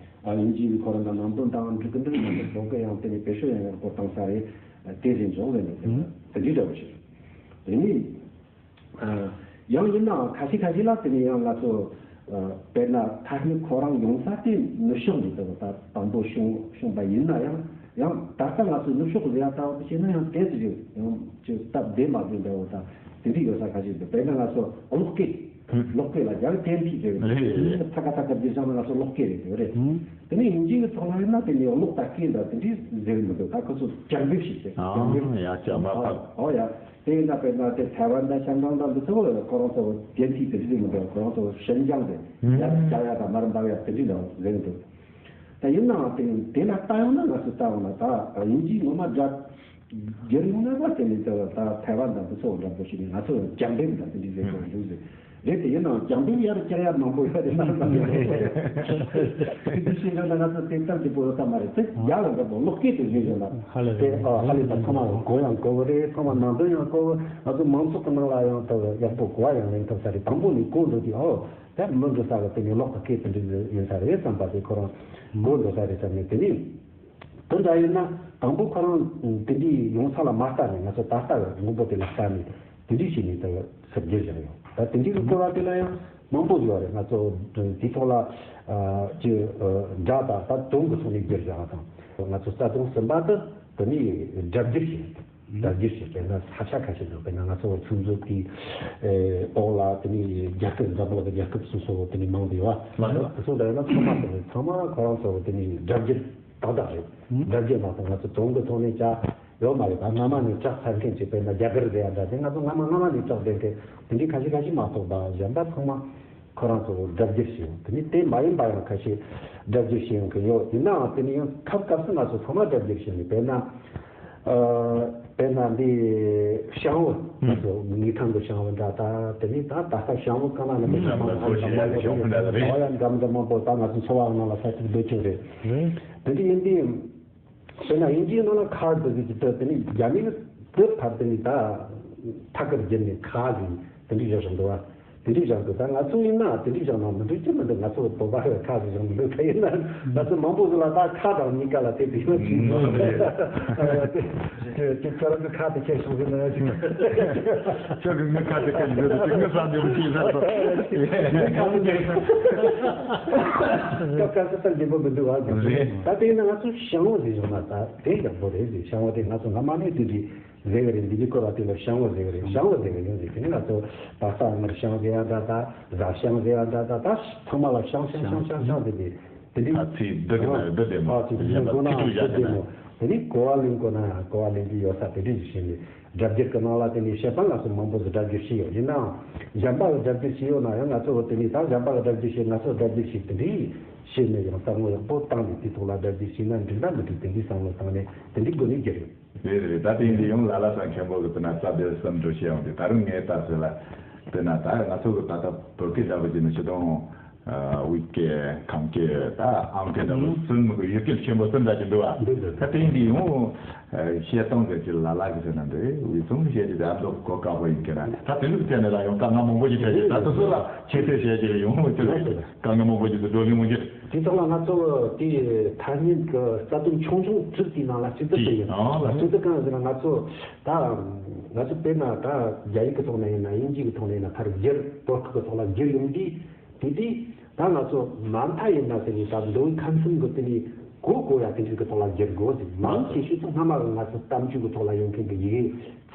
ཨ། དབྱིན་ཇིའི་ཁོ་རང་གི་ནང་དོན་དང་འགྲིག་གི་འདུག་ང་ཚོ་བོད་སྐད་ཡང་དེ་ནས་བེད་སྤྱོད་ཡང་ཡག་པོ་བཏང་ས་རེད། དེ་ཟིན་འཇོག་ལས་ནས་དེ་འདྲའི་འདྲ་བོ་ཞིག་རེད། དེ་ནས། ཨ། ཡང་ཡིན་ནའང་ཁ་ཤས་ཁ་ཤས་ལ་དེ་ནས་ཡང་ང་ཚོ། ཨ། དཔེར་ན་ཐ་སྙད་ཁོ་རང་ཡོང་ས་དེ་ནུབ་ཕྱོགས་ནས་འདུག་ད་དང་པོ་བྱུང་བྱུང་པ་ཡིན་ན་ཡང་། ཡང་ད་ལྟ་ང་ཚོ་ནུབ་ཕྱོགས་ལ་ཡ་ལྟ་བུ་དེ་བྱས་ན་ཡང་དེ་ཚོ་ཡང་ཅིག་སྟབས་བདེ་མ་བདེ་འདྲ་བོ་དང་དེ་འདྲ་ཡོད་ས་ཁ་ཤས་འདུག་དཔེར་ན་ང་ཚོ་གློག་སྐས། ཀློག་སྐད་ལ་ཡང་གཏན་ཚིགས་ཟེར་བ་རེད། ཐ་ཀ་ཐ་ཀ་བསྒྱུར་བཞག་ན་ང་ཚོ་ཀློག་སྐད་རེད་ཟེར་བ་རེད། དེ་ནས་དབྱིན་ཇི་གི་ཐོག་ལ་ཡིན་ན་དེ་ནས་ཀློག་དང་སྐད་དང་དེ་འདྲའི་ཟེར་གི་མི་འདུག་ད་ཁོ་ཚོ་སྦྱར་འདེབས་ཤིག་ཟེར། སྦྱར་འདེབས། ཨ་ཡ་ཅག་མ་ཕབ། ཨོ་ཡ། དེ་ཡིན་ན་དཔེར་ན་དེ་ཐའེ་ཝན་དང་ཤང་ཀང་དང་འདི་ཚོ་ཁོ་རང་ཚོ་གཏན་ཚིགས་དེ་འདྲ་ཟེར་གི་མི་འདུག་ཁོ་རང་ཚོ་ཞིན་ཅང་ཟེར། ཡར་བཀྱག་ཡ་དང་མར་འབབ་ཡ་དེ་འདྲའི་ལ་ཟེར་གི་འདུག་ད་ཡིན་ནའང་དེ་དེ་ལ་ལྟ་ཡོང་ན་ང་ཚོ་ལྟ་ཡོང་ན་ད་དབྱིན་ཇིའི་ངོ་མ་སྦྱར་སྦྱར་ཡོང་ན་ད་དེ་ནི་ད་ད་ཐའེ་ཝན་དང་དེ་ཚོ་འདྲ་པོ་ཞིག་ནི་ང་ཚོ་སྦྱར་འདེབས་དང་དེ་འདྲ་ཟེར་དགོས་འདུག་ཟེར། རེད་དེ་ཡིན་ནའང་སྦྱར་འདེབས་ཡར་བཀྱག་ཡ་མང་པོ་ཡོད་རེད་ན་དེ་འདྲ་ཤེས་ཡོང་ན་ང་ཚོ་དེ་ལྟར་གྱི་པོ་ད་མ་རེད་དེ་ཡར་ལ་འདྲ་པོ་ཀློག་སྐད་དུ་བཟོས་ཡོད་ན་ཧ་ལས་དེ་ཨ་ཧ་ལས་ད་ཚང་མ་གོ་ཡང་གོ་གི་རེད། ཚང་མ་ནང་དོན་ཡང་གོ་གི། ང་ཚོ་མང་ཚོགས་ཀྱི་ནང་ལ་ཡང་ད་ཡག་པོ་གོ་བ་ཡང་ལེན་ཐུབ་ས་རེད། དང་པོ་ནས་གོ་འགྲོ་དུས་ཨོ། ད་མི་འདི་ས་གི་དེ་ནས་ལོག་ཏུ་སྐད་དེ་འདྲ་ཡིན་ས་རེད་བསམ་པ་དེ་ཁོ་རང་མགོ་འདོགས་ས་རེད་བསམ་ནས། དེ་ནས་དེ་འདྲ་ཡིན་ན་དང་པོ་ཁོ་རང་དེ་འདྲའི་ཡོང་ས་ལ་མ་ལྟ་ནས་ང་ཚོ་ད་ལྟ་གི་དངོས་པོ་དེ་ལ་ལྟ་ནས་དེ་འདྲའི་བྱས་ནས་ད་ཟེར་རྒྱུ་བཞག་ཡོད། ད་དེ་འདྲའི་གི་སྐོར་བ་དེ་ལ་ཡང་མང་པོ་ཡོད་རེད། ང་ཚོ་དེ་ཐོག་ལ་ཅི་སྒྲ་དང་ད་དོན་གི་ཐོག་ནས་བསྒྱུར་བཞག་དང་ང་ཚོ་རྩ་དོན་ཟིན་པ་དེ་དེ་ནས་སྒྲ་བསྒྱུར་བྱས། དར་རྒྱས་ཤིག་དཔེར་ན་ས་ཆ་ཁ་ཤས་འདུག་དཔེར་ན་ང་ཚོ་ཚོགས་འཛུགས་ཀྱི་འོག་ལ་དེ་ནས་རྒྱལ་ཁབ་འཛམ་བུ་གླིང་གི་རྒྱལ་ཁབ་སོ་སོ་དེ་ནས་མང་དུ་ཡོད་པ། དེ་ཚོ་འདྲ་ཡོད་ན་ཚང་མ་དེ་ནས་ཚང་མ་ཁོ་རང་ཚོ་དེ་ནས་སྒྲ་བསྒྱུར་ཏག་ཏག་རེད། སྒྲ་བསྒྱུར་མ་གཏོགས་ང་ཚོ་དོན་གྱི་ཐོག་ནས་ཅག་ཡོད་མ་རེད། ད་སྔ་མ་ནས་ལྕགས་འཐེན་མཁན་ཅིག་དཔེར་ན་རྒྱ་གར་ཟེར་ཡ་འདྲ་དེ་ང་ཚོ་སྔ་མ་སྔ་མ་ནས་ལྕགས་འཐེན་མཁན་དེ་འདྲའི་ཁ་ཤས་ཁ་ཤས་མ་གཏོགས་ད་གཞན་པ་ཚང་མ། ཁོ་རང་ཚོ་སྒྲ་བསྒྱུར་བྱེད་ཡོང་། དེ་ནི་དེ་མ་ཡིན་པ་ཡང་ཁ་ཤས་སྒྲ་བསྒྱུར་བྱེད་ཡོང་གི་ཡོད། ཡིན་ནའང་དེ་ནི་ཡང་སྐབས་སྐབས་སུ་ང་ཚོ་ཚང་མ་སྒྲ་བསྒྱུར་བྱེད་ནི་དཔེར་ན། ཨ་དཔེར་ན་འདི་ཤང་བུ་ང་ཚོ་དངུལ་ཁང་གི་ཤང་བུ་འདྲ་ད་དེ་ནི་ད་ད་ལྟ་ཤང་བུ་གང་ན་ནི་མི་ཤང་བུ་ལ་ཚོ་ཞེས་ཡ་ཤང་བུ་འདྲ་རེད། ཡ་འདྲ་མི་འདྲ་མང་པོ་ད་ང་ཚོ་འཚོ་བ་ནང་ལ་ས་ཚིགས་སྡོད་ཀྱི་རེད། དེ་འདྲ་ཡིན་དུས། དཔེར་ན་དབྱིན་ཇིའི་ནང་ལ་ཁཱར་ཟེར་གྱི་ཅིག་ཏུ་དེ་ནི་རྒྱ་མིའི་དེ་ཕར་དེ་ནི་ད་ཐད་ཀར་བསྒྱུར་ནས་ཁ་ཟེར་དེ་འདྲའི་བཞག་བཞག་འདུག་བ། དེ་འདྲའི་བཞག་འདུག་ད་ང་ཚོ་ཡིན་ན་དེ་འདྲའི་བཞག་ན་མི་འགྲིག་གི་མི་འདུག་ང་ཚོ་བོད་པ་ཁ་ཟེར་བཞག་མི་འདུག་ད་ཡིན་ན་ང་ཚོ་མང་པོ་ཟིག་ལ་ད་ཁ་དང་གཉིས་ཀ་ལ་དེ་དེ་ཡོད་ཅིག་དེ་ཁྱོད་རང་གི་ཁ་དེ་ཁྱེར་སོང་ཟེར་ན་ཡ་ཅིག་ཁྱོད་ཀྱི་ངའི་ཁ་དེ་ཁྱེར་ཡོད་དེ་ངའི་བསམ་ཡོད་ཅིག་ཟེར་སོང་། ངའི་ཁ་དེ་ཁྱེར་སོང་། སྐབས་སྐབས་སུ་ད་འདི་མོ་མི་འདུག་བ། རེད། ད་དེ་ཡིན་ན་ང་ཚོ་ཤང་བུ་ཟེར་བཞག་ན་ད། དེ་ཡག་པོ་རེད་ཟེར། ཤང་བུ་དེ་ང་ཚོ་སྔ་མ་ནས་དེ་འདྲ་ཟེར་གི་རེད། འདི་གི་སྐོར་བ་དེ་ལ་ཤང་བུ་ཟེར་གི་རེད། ཤང་བུ་ཟེར་གི་ཡོད་ཟེར། དེ་ནི་ང་ཚོ་ད་ལྟ་དངུལ་ཤང་ཟེར་ཡ་འདྲ་ད་གཟའ་ཤང་ཟེར་ཡ་འདྲ་ད་ད་ཚང་མ་ལ་ཤང་ཤང་ཤང་ཤང་ཤང་ཟེར་དེ་དེ་འདི་ད་ཚིག་འདི་གི་ན་འདི་བདེ་མོ། ཨ་ཚིག་འདི་གོ་ན་ཚིག་འདི་བདེ་མོ། དེ་ནི་གོ་བ་ལེན་གོ་ན་གོ་བ་ལེན་གི་ཡོད་ས་དེ་འདྲ་ཞིག་བྱས་ནས་སྒྲ་བསྒྱུར་གི་ནང་ལ་དེ་ནི་བཤད་པ་ང་ཚོ་མང་པོ་ཟིག་སྒྲ་བསྒྱུར་བྱས་ཡོད། ཡིན་ནའང་གཞན་པ་ལ་སྒྲ་བསྒྱུར་བྱས་ཡོད་ན་ཡང་ང་ཚོ་དེ་ནི་ད་གཞན་པ་ལ་སྒྲ་བསྒྱུར་བྱས་ང་ཚོ་སྒྲ་བསྒྱུར་བྱས་དེ་འདྲ་བྱས་ནས་ཡང་བསམ་བློ་ཡག་པོ་བཏང་ནས་དེ་ཐོག་ལ་སྒྲ་བསྒྱུར་བྱས་ན་འགྲིག་ན་མི་འགྲིག་དེ་འདྲའི་བསམ་བློ་བཏང་ནས་དེ་འདྲའི་སྒོ་ནས་བསྒྱུར་ཡོད། རེད་རེད། ད་དེ་འདི་ཡང་ལ་ལ་དང་མཁན་པོ་གི་དེ་ན་རྩ་བའི་བསམ་འགྲོ་བྱེད་ཡོང་དེ་ད་རུང་ངས་ལྟ་ཚོད་ལ་དེ་ན་ད་ང་ཚོ་གི་ད་ལྟ་བོད་སྐད་འདྲ་པོ་བྱས་ན་ཆུ་དོང་དབུས་སྐད་ཁམས་སྐད་ད་ཨམ་སྐད་འདྲ་པོ་གསུམ་གི་ཡུལ་སྐད་ཆེན་པོ་གསུམ་འདྲ་ཅིག་འདུག་བ། ད་དེ་འདི་ཡང་བཤད་སྟངས་གི་ཅིག་ལ་ལ་གི་ཟེར་ན་འདི་འུ་ཚང་བཤད་ཀྱི་ད་མདོ་གོ་དཀའ་པོ་ཡིན་གི་ན་ད་དེ་ལུགས་བྱས་ནས་ལ་ཡང་དཀའ་ངལ་མང་པོ་ཞིག་འཕྲད་ཀྱི་ད་དེ་ཚོ་ལ་ཆེད་དུ་བཤད་ཀྱི་ཡང་དཀའ་ངལ་མང་པོ་ཞིག་ཏུ་བགྲོ་གླེང་མང་ཆེ། དེ་དག་ལ་ང་ཚོ་དེ་ཐ་སྙད་ཀྱི་རྩ་དོན་ཆུང་ཆུང་དྲུག་དེའི་ནང་ལ་གཅིག་ཏུ་དེ་ཡིན། གཅིག་ཏུ་གང་ཟེར་ན་ང་ཚོ་ད་ང་ཚོ་དཔེར་ན་ད་རྒྱ་ཡིག་གི་ཐོག་ནས་ཡིན་ན་དབྱིན་ཇི་གི་ཐོག་ནས་ཡིན་ན་ཕར་བསྒྱུར་བོད་སྐད་ཀྱི་ཐོག་ལ་བསྒྱུར་ཡོང་དུས་དེ་དུས་ད་ང་ཚོ་མ་མཐའ་ཡིན་ན་དེ་ནི་ད་མདོ་དབུས་ཁམས་གསུམ་གྱི་དེ་ནི་གོ་དགོས་ཡ་དེ་འདྲ་གི་ཐོག་ལ་བསྒྱུར་དགོས་ཟེར། མང་ཆེ་ཤོས་ཚོ་སྔ་མ་གི་ང་ཚོ་གཏམ་རྒྱུད་ཀྱི་ཐོག་ལ་ཡོད་མཁན་གྱི་ཡི་གེ་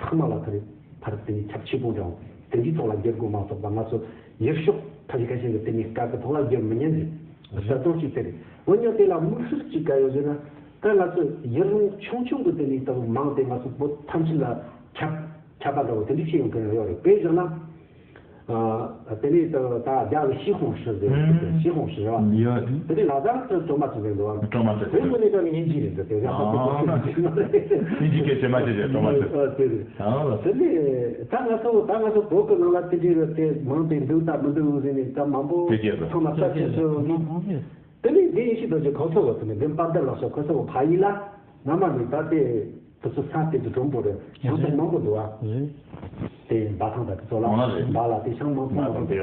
ཚང་མ་ལ་ཕར་ཕར་དེ་ནི་ཁྱབ་ཆེ་པོ་འདྲ་བོ་དེ་འདྲའི་ཐོག་ལ་བསྒྱུར་དགོས་མ་གཏོགས་པ་ང་ཚོ་ཡུལ་ཕྱོགས་ཁ་ཤས་ཁ་ཤས་ཀྱི་དེ་ནི་སྐད་ཀྱི་ཐོག་ལ་བསྒྱུར་མི་ཉན་ཟེར། ཟེར་སྟངས་ཤིག་དེ་རེད། འོན་ཀྱང་དེ་ལ་དམིགས་བསལ་གཅིག་ག་ཡོད་ཟེར་ན་ད་ང་ཚོ་ཡུལ་ལུང་ཆུང་ཆུང་གི་དེ་ནི་ལྟ་བུ་མང་དེ་ང་ཚོ་བོད་ཐམས་ཅད་ལ་ཁྱབ་ཁྱབ་པ་འདྲ་བོ་དེ་འདྲ་ཞིག་ཡོང་གི་ཡོད་རེད། དཔེ་བཞག་ན། ཨ་དེ་ནས་ད་ད་རྒྱ་གི་ཞི་ཧོང་ཧྲི་ཟེར་བ་ཞི་ཧོང་ཧྲི་རེད་བ། ཡོད། དེ་ནས་ལ་དྭགས་སུ་ཀྲོ་མ་ཙི་ཟེར་འདུག་བ། ཀྲོ་མ་ཙི། དེ་ཚོ་ནས་ཀྱང་དབྱིན་ཇི་རེད་འདུག་དེ་ཡང་ཨ་དབྱིན་ཇི་སྐད་ཇེ་མ་ཇེ་ཇེ་ཀྲོ་མ་ཙི། ཨ་དེ་རེད། ཨ་ལ། དེ་ནས་ད་ང་ཚོ་ད་ང་ཚོ་བོད་ཀྱི་ནང་ལ་དེ་འདྲའི་རེད་དེ་མང་དེ་འདུག་ད་མི་འདུག་ཟེར་ནས་ད་མང་པོ་དེ་སྐད་དུ་ཚང་མ་ལྟ་ཅེས་སུ་དེ་ནས་དེ་ཡིན་ཞིག་ད་ཅི་ཁོ་ཚོ་བ་དེ་ནས་འདི་དཔལ་ལྡན་ལགས་སོ་ཁོ་ཚོ་བ་ཕ་ཡུལ་ལ་སྔ་མ་ནས་ད་དེ། དེ་ཚོ་ས་དེ་ཚོ་གྲུང་པོ་རེད། ཤང་ཚང་མང་པོ་འདུག་ཨ། རེད། དེ་འབའ་ཐང་དང་དེ་ཚོ་ལ། འོ་ན་རེད། འབའ་ལ་དེ་ཤང་མང་པོ་མང་པོ་འདུག་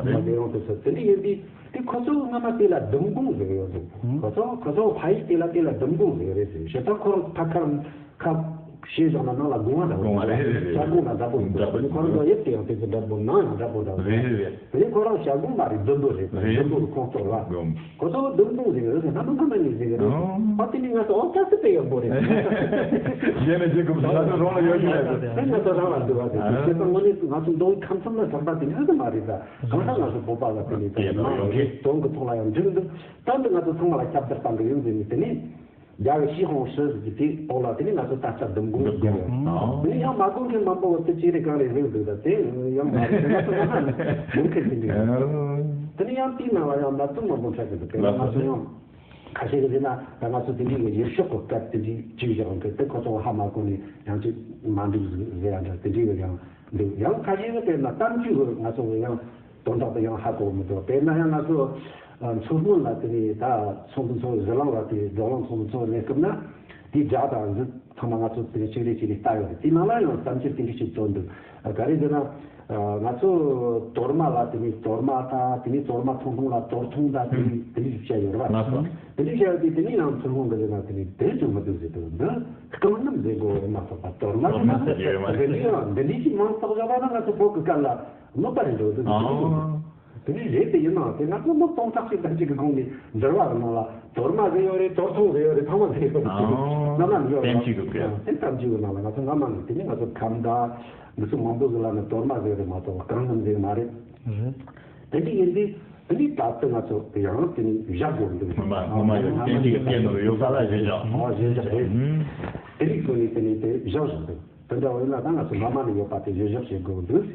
ཨ། མ་དེ་རང་དེ་ཚོ་དེ་འདྲ་ཡིན་དུས་དེ་ཁོ་ཚོ་སྔ་མ་དེ་ལ་ལྡུམ་གོང་ཟེར་གི་ཡོད་འདུག་ཁོ་ཚོ་ཁོ་ཚོ་ཕ་ཡུལ་དེ་ལ་དེ་ལ་ལྡུམ་གོང་ཟེར་གི་རེད་ཟེར། བྱས་ཙང་ཁོ་རང་ཕ་ཁར་ཁ་ ཤེས་བཞག་ན་ནང་ལ་དགོངས་པ་འདྲ་པོ་དགོངས་པ་རེད་རེད་རེད། ཞལ་དགོངས་དང་འདྲ་པོ་འདུག་འདྲ་པོ་ཁོ་རང་ཚོ་ཡིད་དེ་ཡང་དེ་ཚོ་འདྲ་པོ་ནང་ཡང་འདྲ་པོ་འདྲ་པོ་རེད་རེད་རེད། དེ་ནས་ཁོ་རང་ཞལ་དགོངས་མ་རེད། བདུན་པོ་རེད། རེད། བདུན་པོ་རུ་ཁོང་གཏོར་བ། དགོངས། ཁོ་ཚོ་བདུན་པོ་ཟེར་གི་རེད། སྣ་མ་སྣ་མ་ནས་ཟེར་གི་རེད། ཨོ། ཨ་དེ་ནས་ང་ཚོ་ཨོ་ཀ་སི་དཔེ་ཡག་པོ་རེད། གཞན་ནས་བྱེད་དགོས་ང་ཚོ་རང་ལ་ཡོད་ཀྱི་རེད། དེ་ང་ཚོ་རང་ལ་འདུག་བ་དེ་ཨ། བྱས་ཙང་དངོས་གནས་ང་ཚོ་མདོ་དབུས་ཁམས་གསུམ་ལ་གྲགས་པ་དེ་འདྲ་ཟིག་མ་རེད་ད། གང་ལྟར་ང་ཚོ་བོད་པ་ལ་དེ་ནས་དེ་ཡོང་གི་དོན་གི་ཐོག་ལ་ཡང་འགྲིག་འདུག་ད་འདི་ང་ཚོ་ཚང་མ་ལ་ཁྱབ་བརྡལ་བཏང་གི་ཡོད་ཟེར་ནས་དེ་ནས། རྒྱ་གི་ཤི་ཧོང་ཧྲི་ཟེར་གྱི་དེའི་ཐོག་ལ་དེ་ནས་ང་ཚོ་ད་ལྟ་སྡོམ་དགོངས་བརྒྱབ་ཡོད། དེ་ནས་ཡང་མ་དགོངས་མཁན་མང་པོ་བ་དེ་ཅི་རེད་གང་རེད་རེད་འདུག་ད་དེ་ཡང་མ་རེད་ང་ཚོ་ང་ཚོ་དགོངས་མཁན་དེ་འདྲ་ཡོད། དེ་ནས་ཡང་དེའི་ནང་ལ་ཡང་ནག་ཚོ་མང་པོ་འཕྲད་ཀྱི་འདུག་དེ་ནས་ང་ཚོ་ཡང་ཁ་ཤས་ཀྱི་ཟེར་ན་ད་ང་ཚོ་དེ་འདྲའི་གི་ཡུལ་ཕྱོགས་ཀྱི་སྐད་དེ་འདྲའི་བཅོས་བཞག་གི་དེ་ཁོ་ཚོ་ཧ་མ་གོ་ནས་ཡང་ཅིག་མ་འགྲིག་ཟེར་ཡ་འདྲ་དེ་འདྲའི་གི་ཡང་འདུག་ཡང་ཁ་ཤས་ཀྱི་དཔེར་ན་གཏམ་རྒྱུད་གི་ང་ཚོ་ཡང་། དོན་དག་དེ་ཡང་ཧ་གོ་མི་འདུག་དཔེར་ན་ཡང་ང་ཚོ་ཨ་མཚོ་སྔོན་ལ་དེ་ནས་ད་ཚོགས་འདུ་ཚོགས་ཟི་ལིང་ལ་དེ་བགྲོ་གླེང་ཚོགས་འདུ་ཚོགས་གནས་སྐབས་ན་དེའི་དགྲ་དང་འདི་ཚང་མ་ང་ཚོ་དེ་ནས་གཅིག་རེ་གཅིག་རེ་ལྟ་ཡོད་རེད། དེའི་ནང་ལ་ཡང་གཏམ་རྒྱུད་དེ་འདྲ་ཞིག་བཏོན་འདུག་ག་རེ་ཟེར་ན་ང་ཚོ་དོར་མ་ལ་དེ་ནས་དོར་མ་དང་དེ་ནས་དོར་མ་ཐུང་ཐུང་ལ་དོར་ཐུང་དང་དེ་ནས་དེ་འདྲ་ཞིག་བཤད་ཡོད་རེད་བ། དེ་འདྲ་བཤད་ཡོད་དུས་དེ་ནས་ཡང་མཚོ་སྔོན་གི་ཟེར་ན་དེ་ནས་དེ་ཚོ་མི་འདུག་ཟེར་འདུག་འདི་རྐང་སྣམ་ཟེར་དགོས་རེད་མ་གཏོགས་པ་དོར་མ་ཟེར་ན་དེ་འདྲ་ཡང་འདི་འདྲ་ཞིག་མང་ཙག་བཞག་པ་ན་ང་ཚོ་བོད་གི་སྐད་ལ། གནོད་པ་རེད་འགྲོ་འདུག་ཨ། དེ་ནི་རེད་དེ་ཡིན་ནའང་དེ་ང་ཚོ་ལོ་སྟོང་ཕྲག་གཅིག་དང་གཅིག་གི་གོང་ནས་འགྲུལ་བ་གི་ནང་ལ་དོར་མ་ཟེར་ཡོད་རེད། དོར་ཐུང་ཟེར་ཡོད་རེད། ཚང་མ་ཟེར་ཡོད་རེད། ཨ། སྣ་ནམ་ཡོད་རེད། བསྟན་བཅོས་ཀྱི་སྐད། དེ་གཏམ་རྒྱུད་གི་ནང་ལ་ང་ཚོ་སྔ་མ་ནས་དེ་ནི་ང་ཚོ་ཁམས་དང་འདི་ཚོ་མང་པོ་ཟིག་ལ་ནི་དོར་མ་ཟེར་རེད་མ་གཏོགས་རྐང་སྣམ་ཟེར་མ་རེད། རེད། དེ་འདྲ་ཡིན་དུས་དེ་ནི་ད་ལྟ་ང་ཚོ་ཡང་དེ་ནི་བཞག་དགོས་འདུག་སྔོན་མ་སྔོན་མ་ཡོད་བསྟན་བཅོས་ཀྱི་སྐད་ནང་ལ་ཡོད་ས་ལ་བཞག་བཞག་ཨ་བཞག་བཞག་རེད། དེ་རིགས་ཚོ་ནི་དེ་ནི་དེ་བཞག་བཞག་འདུག་དེ་འདྲ་བ་ཡིན་ན་ད་ང་ཚོ་སྔ་མ་ནས་ཡོད་པ་དེ་བཞག་བཞག་བྱེད་དགོས་འདུག་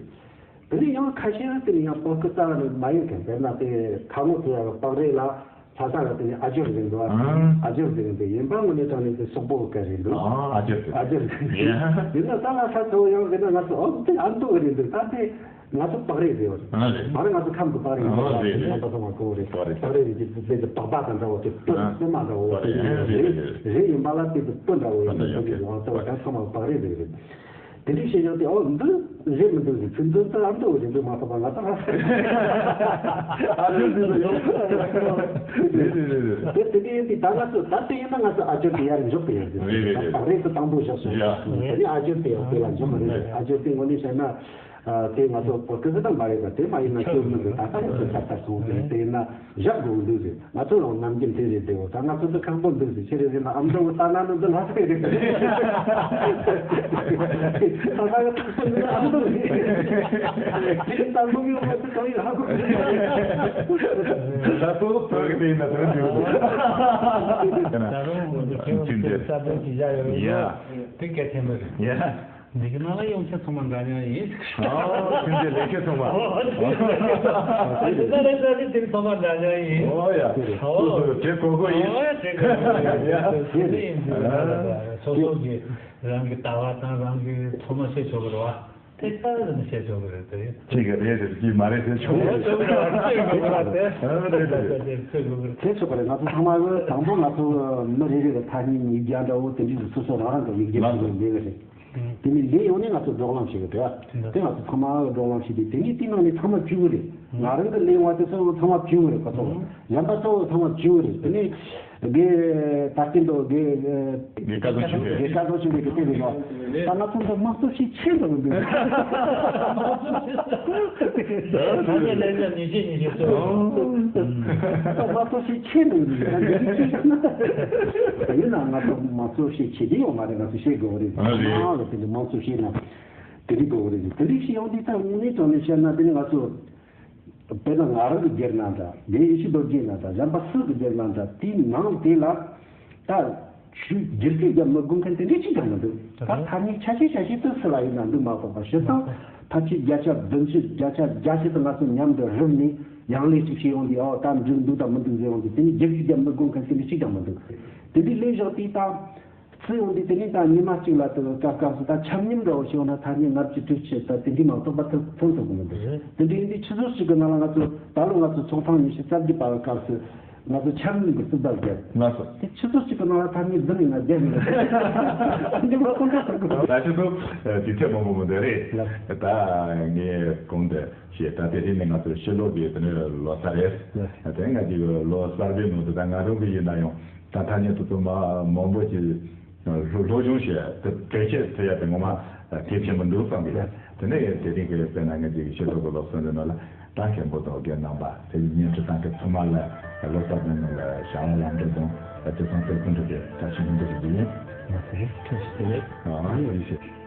དེ་ནས་ཡང་ཁ་ཤས་ལ་དེ་ནས་ཡང་བོད་སྐད་རྩ་བ་ནས་མ་ཡོད་མཁན། དཔེར་ན་དེ་ཁ་ངོ་དེ་ཡང་བག་རེད་ལ་ལྷ་ས་ལ་དེ་ནས་ཨ་ཇོར་ཟེར་འདུག་ཨ། ཨ་ཨ་ཇོར་ཟེར་འདུག་ཡིན་པ་དངོས་གནས་དྲང་གནས་དེ་སོག་པོ་གི་སྐད་རེད་འདུག་ཨ་ཨ་ཇོར་དེ། ཨ་ཇོར་ཟེར་འདུག་ཡིན་ན་ད་ལྷ་ས་ཚོ་ཡང་ཟེར་ན་ང་ཚོ་ཨོ་དེ་ཨ་མདོ་གི་རེད་འདུག་ད་དེ་ང་ཚོ་བག་རེད་ཟེར་བ་རེད། ཨ་རེད། མ་རེད་ང་ཚོ་ཁམས་ཀྱི་བག་རེད་ཨ་ཟེར་བ་རེད། རེད། རྣམ་པ་ཚང་མ་གོ་རེད། བག་རེད། བག་རེད་ཟེར་གྱི་དེ་ཚོ་བག་པ་དང་འདྲ་བོ་དེ་སྤུ་སྤུ་མ་འདྲ་བོ་དེ་རེད། རེད་ཡིན་པ་ལ་དེ་ཚོ་སྤུ་འདྲ་བོ་ཡིན་འདུག་དེ་ཚོ་ང་ཚོ་ད་ཚང་མ་བག་རེད་ཟེར་གི་རེད། དེ་འདྲའི་བཤད་ཡོད་དེ་ཨོ་འདི་རེད་མི་འདུག་ཟེར། ཚིག་འདོན་ཚུལ་ཨ་མདོ་རེད་འདུག་མ་གཏོགས་པ་ང་ཚོ་ཨ་ཅོར་འདི་ལ་ཡོད། རེད་རེད་རེད་རེད། དེ་དེ་འདྲའི་ཡིན་དུས་ད་ང་ཚོ་ད་དེ་ཡིན་ན་ང་ཚོ་ཨ་ཅོར་དེ་ཡར་འཇོག་གི་ཡོད་རེད། རེད་རེད་རེད། ད་རེད་དུ་དང་པོ་བཞག་སོང་། ཡ། དེ་ནས་ཨ་ཅོར་དེ་ཡང་དེ་ལ་འཇོག་མི་རེད། ཨ་ཅོར་དེ་དངོས་གནས་བཤད་ན་དེ་ང་ཚོ་བོད་སྐད་ཟེར་ད་མ་རེད། ད་དེ་མ་ཡིན་ན་ཁྱོད་མི་འདུག་ད་ད་ང་ཚོ་ཁྱབ་ཚར་སོང་། དེ་དེ་ཡིན་ན་བཞག་དགོས་འདུག་ཟེར། ང་ཚོ་ཡང་ནམ་རྒྱུན་དེ་རེད་དེ། འོ་ད་ང་ཚོ་འདི་ཁག་པོ་འདུག་ཟེར། ཁྱེད་རེ་རེ་ན་ཨ་མདོ་བོ་ལྟ་ན་ནི་འདི་ལྷ་སའི་རེད། ལྷ་ས་གི་ཁག་པོ་འདི་ཨ་མདོ་རེད། ཁྱེད་ཀྱི་ལྟ་མདོ་གི་འོ་དེ་གང་ཡིན་ཧ་གོ་གི། ད་ཚོ་ལོག་ཐོག་གི་དེ་ཡིན་ན་དེ་རེད་འདུག་ད་རུང་འདི་ཁྱེད་རང་ཚོའི་རྩ་དོན་གྱི་བཞག་ཡོད་རེད། ཡ། དེ་གལ་ཆེན་པོ་རེད། ཡ། འདི་གི་ནང་ལ་ཡོང་མཁན་ཚང་མ་འདྲ་མཉམ་ཡིན། ཨོ། ཁྱིམ་མཚེས་ལས་མཁན་ཚང་མ། ཨོ། འདི་ནང་ལ་ཡོང་མཁན་ཚང་མ་འདྲ་མཉམ་ཡིན། ཨོ་ཡ། ཨོ། སོ་སོ་ལ་བྲེལ་དགོས་དགོས་ཡིན། ཨོ་བྲེལ་དགོས་དགོས་ཡིན། ཡ། དེ་ཡིན་དུས་སོ་སོ་གི་རང་གི་ལྟ་བ་དང་རང་གི་ཐོག་མ་བཤད་ཆོག་གི་རེད་བ། དེ་ལྟ་བུ་ནས་བཤད་ཆོག་གི་རེད་དེ། ཅིག་རེད་རེད་ཅིག་མ་རེད་ཟེར་ཆོག་གི་རེད། ཨོ་ཆོག་གི་རེད་བ་དེ། ཨོ་རེད་རེད་རེད། ཆོག་གི་རེད། ང་ཚོ་ཚང་མ་གི་དང་པོ་ང་ཚོ་མི་རེ་རེ་གི་ཐ་སྙད་ཡིག་རྒྱུགས་འདྲ་བོ་དེ་འདྲ་སོ་སོ་རང་རང་གི་ཡིག་རྒྱུགས་ལ་ལས་ཀྱི་རེད། དེ་ནས་ལས་ཡོང་ནས་ང་ཚོ་བགྲོ་གླེང་བྱེད་གི་རེད། དེ་ང་ཚོ་ཚང་མ་བགྲོ་གླེང་བྱེད་དུས་དེ་ནས་དེའི་ནང་ནས་ཚང་མ་བཅུག་གི་རེད། ང་རང་གི་ལས་བ་དེ་ཚོ་ཚང་མ་བཅུག་གི་རེད། ཁོ་ཚོ་གཞན་པ་ཚོ་ཚང་མ་བཅུག་གི་རེད། དེ་ནས་དགེ་ད་སྐྱིད་འདུག་དགེ་དགེ་བཀའ་བཟང་ཆོས་འཕེལ། དགེ་བཀའ་བཟང་ཆོས་འཕེལ་གི་དེ་རེད་ལ། ད་ང་ཚོ་འདི་དམངས་གཙོ་ཞིག་ཆེ་འགྲོ་གི་འདུག་དམངས་གཙོ་ཞིག་ཆེ་འགྲོ་གི་འདུག་ད་འདི་ཅིག་ཡིན་ན་ང་ཚོ་དམངས་གཙོ་ཞིག་ཆེ་འདུག་ཡིན་ན་ང་ཚོ་དམངས་གཙོ་ཞིག་ཆེ་གི་ཡོད་མ་རེད། ང་ཚོ་ཤེས་དགོས་རེད། ཨ་རེད། ཨ་ལ་དེ་འདྲ་དམངས་གཙོ་ཞིག་ན་དེ་འདྲ་དགོས་རེད། དེ་འདྲ་ཞིག་ཡོང་དུས་ད་དངོས་གནས་དྲང་གནས་བཤད་ན་དེ་ནི་ང་ཚོ་དཔེར་ན་ང་རང་གི་སྒེར་ནང་འདྲ་དེ་ཡེ་ཤུ་རྡོ་རྗེ་ནང་འདྲ་གཞན་པ་སུ་གི་སྒེར་ནང་འདྲ་དེའི་ནང་དེ་ལ་ད་ཞུ་སྒྱུར་བཅོས་རྒྱབ་མི་དགོས་མཁན་དེ་འདྲ་ཅིག་ཀྱང་མི་འདུག་ད་ཐ་སྙད་ཆ་ཤས་ཆ་ཤས་དུ་སུ་ལ་ཡིན་ན་འདུག་མ་གཏོགས་པ་སྤྱིར་བཏང་ཐ་སྙད་བརྒྱ་ཆ་བདུན་ཅུ་བརྒྱ་ཆ་བརྒྱ་ཆ་དུ་ང་ཚོ་མཉམ་དུ་རུབ་ནས་ཡང་ལས་ཅིག་བྱས་ཡོང་དུས་ཨོ་ད་འགྲིག་འདུག་དང་མི་འདུག་ཟེར་ཡོང་དུས་དེ་ནི་སྒྱུར་བཅོས་རྒྱབ་མི་དགོས་མཁན་དེ་འདྲ་ཅིག་ཀྱང་མི་འདུག་དེ་འདྲའི་ལས་བཞག་དུས་ད། སུ་ཡོང་དུས་དེ་ནས་ད་ཉི་མ་གཅིག་ལ་དེ་སྐབས་སྐབས་སུ་ད་ཆམ་ཉིམ་འདྲ་བོ་ཞིག་ཡོང་ན་ཐ་སྙད་ལྔ་བཅུ་དྲུག་ཅུ་ད་དེ་འདྲའི་མ་གཏོགས་པ་ཐོན་ཐོན་ཐུབ་ཀྱི་མི་འདུག་དེ་འདྲ་ཡིན་དུས་ཆུ་ཚོད་གཅིག་གི་ནང་ལ་ང་ཚོ་ད་ལོ་ང་ཚོ་ཚོགས་ཐེངས་ཉི་ཤུ་རྩ་བརྒྱད་པ་གི་སྐབས་སུ་ང་ཚོ་ཆམ་ཉིམ་གི་རྩིས་ལྡབ་བརྒྱབ། ལགས་སོ། དེ་ཆུ་ཚོད་གཅིག་གི་ནང་ལ་ཐ་སྙད་བདུན་ནས་ང་བརྒྱད་ནས་ང་འདི་མ་གཏོང་ཐུབ་ཀྱི་མི་འདུག་ད་ཆུ་ཚོད་དུས་ཚོད་མང་པོ་མི་འདུག་རེད། ལགས། ད་ངས་གོང་དུ་བཤད་ད་དེ་རིང་ནས་ང་ཚོ་ཕྱི་ལོགས་ཀྱི་དེ་ནས་ལོ་གསར་རེད། ལགས། དེ་ང་ཅིག་ལོ་གསར་པའི་ནང་དུ་ད་ང་རང་གི་ཡིན་ན་ཡང་ད་ཐ་སྙད་དེ་ཚོ་མ་མང་པོ་ཅིག་སློབ་སྦྱོང་བྱས་དེ་གལ་ཆེ་ཐུབ་ཡ་དེ་ངོ་མ་གལ་ཆེན་པོ་འདུག་བསམ་གི། དེ་ནས་དེ་རིང་གི་དཔེར་ན་ང་ཚོའི་ཤེས་རྟོགས་ཀྱི་སློབ་གསོ་འདི་ནང་ལ་ད་མཁན་པོ་དང་རྒན་རྣམ་པ་དེ་བརྙན་འཕྲིན་བཏང་མཁན་ཚང་མ་ལ་ལོ་གསར་པའི་ནང་ལ་བྱ་བ་ལམ་འགྲོ་དང་དེ་ཚང་དེ་ཀུན་ཏུ་དེ་བཀྲ་ཤིས་སྨོན་འདུན་ཞུ་རྒྱུ་ཡིན། ང་ཚོའི་ཁྲོད་ཞིག་དེ་རེད། ཨ་ཡིན་ཞེས།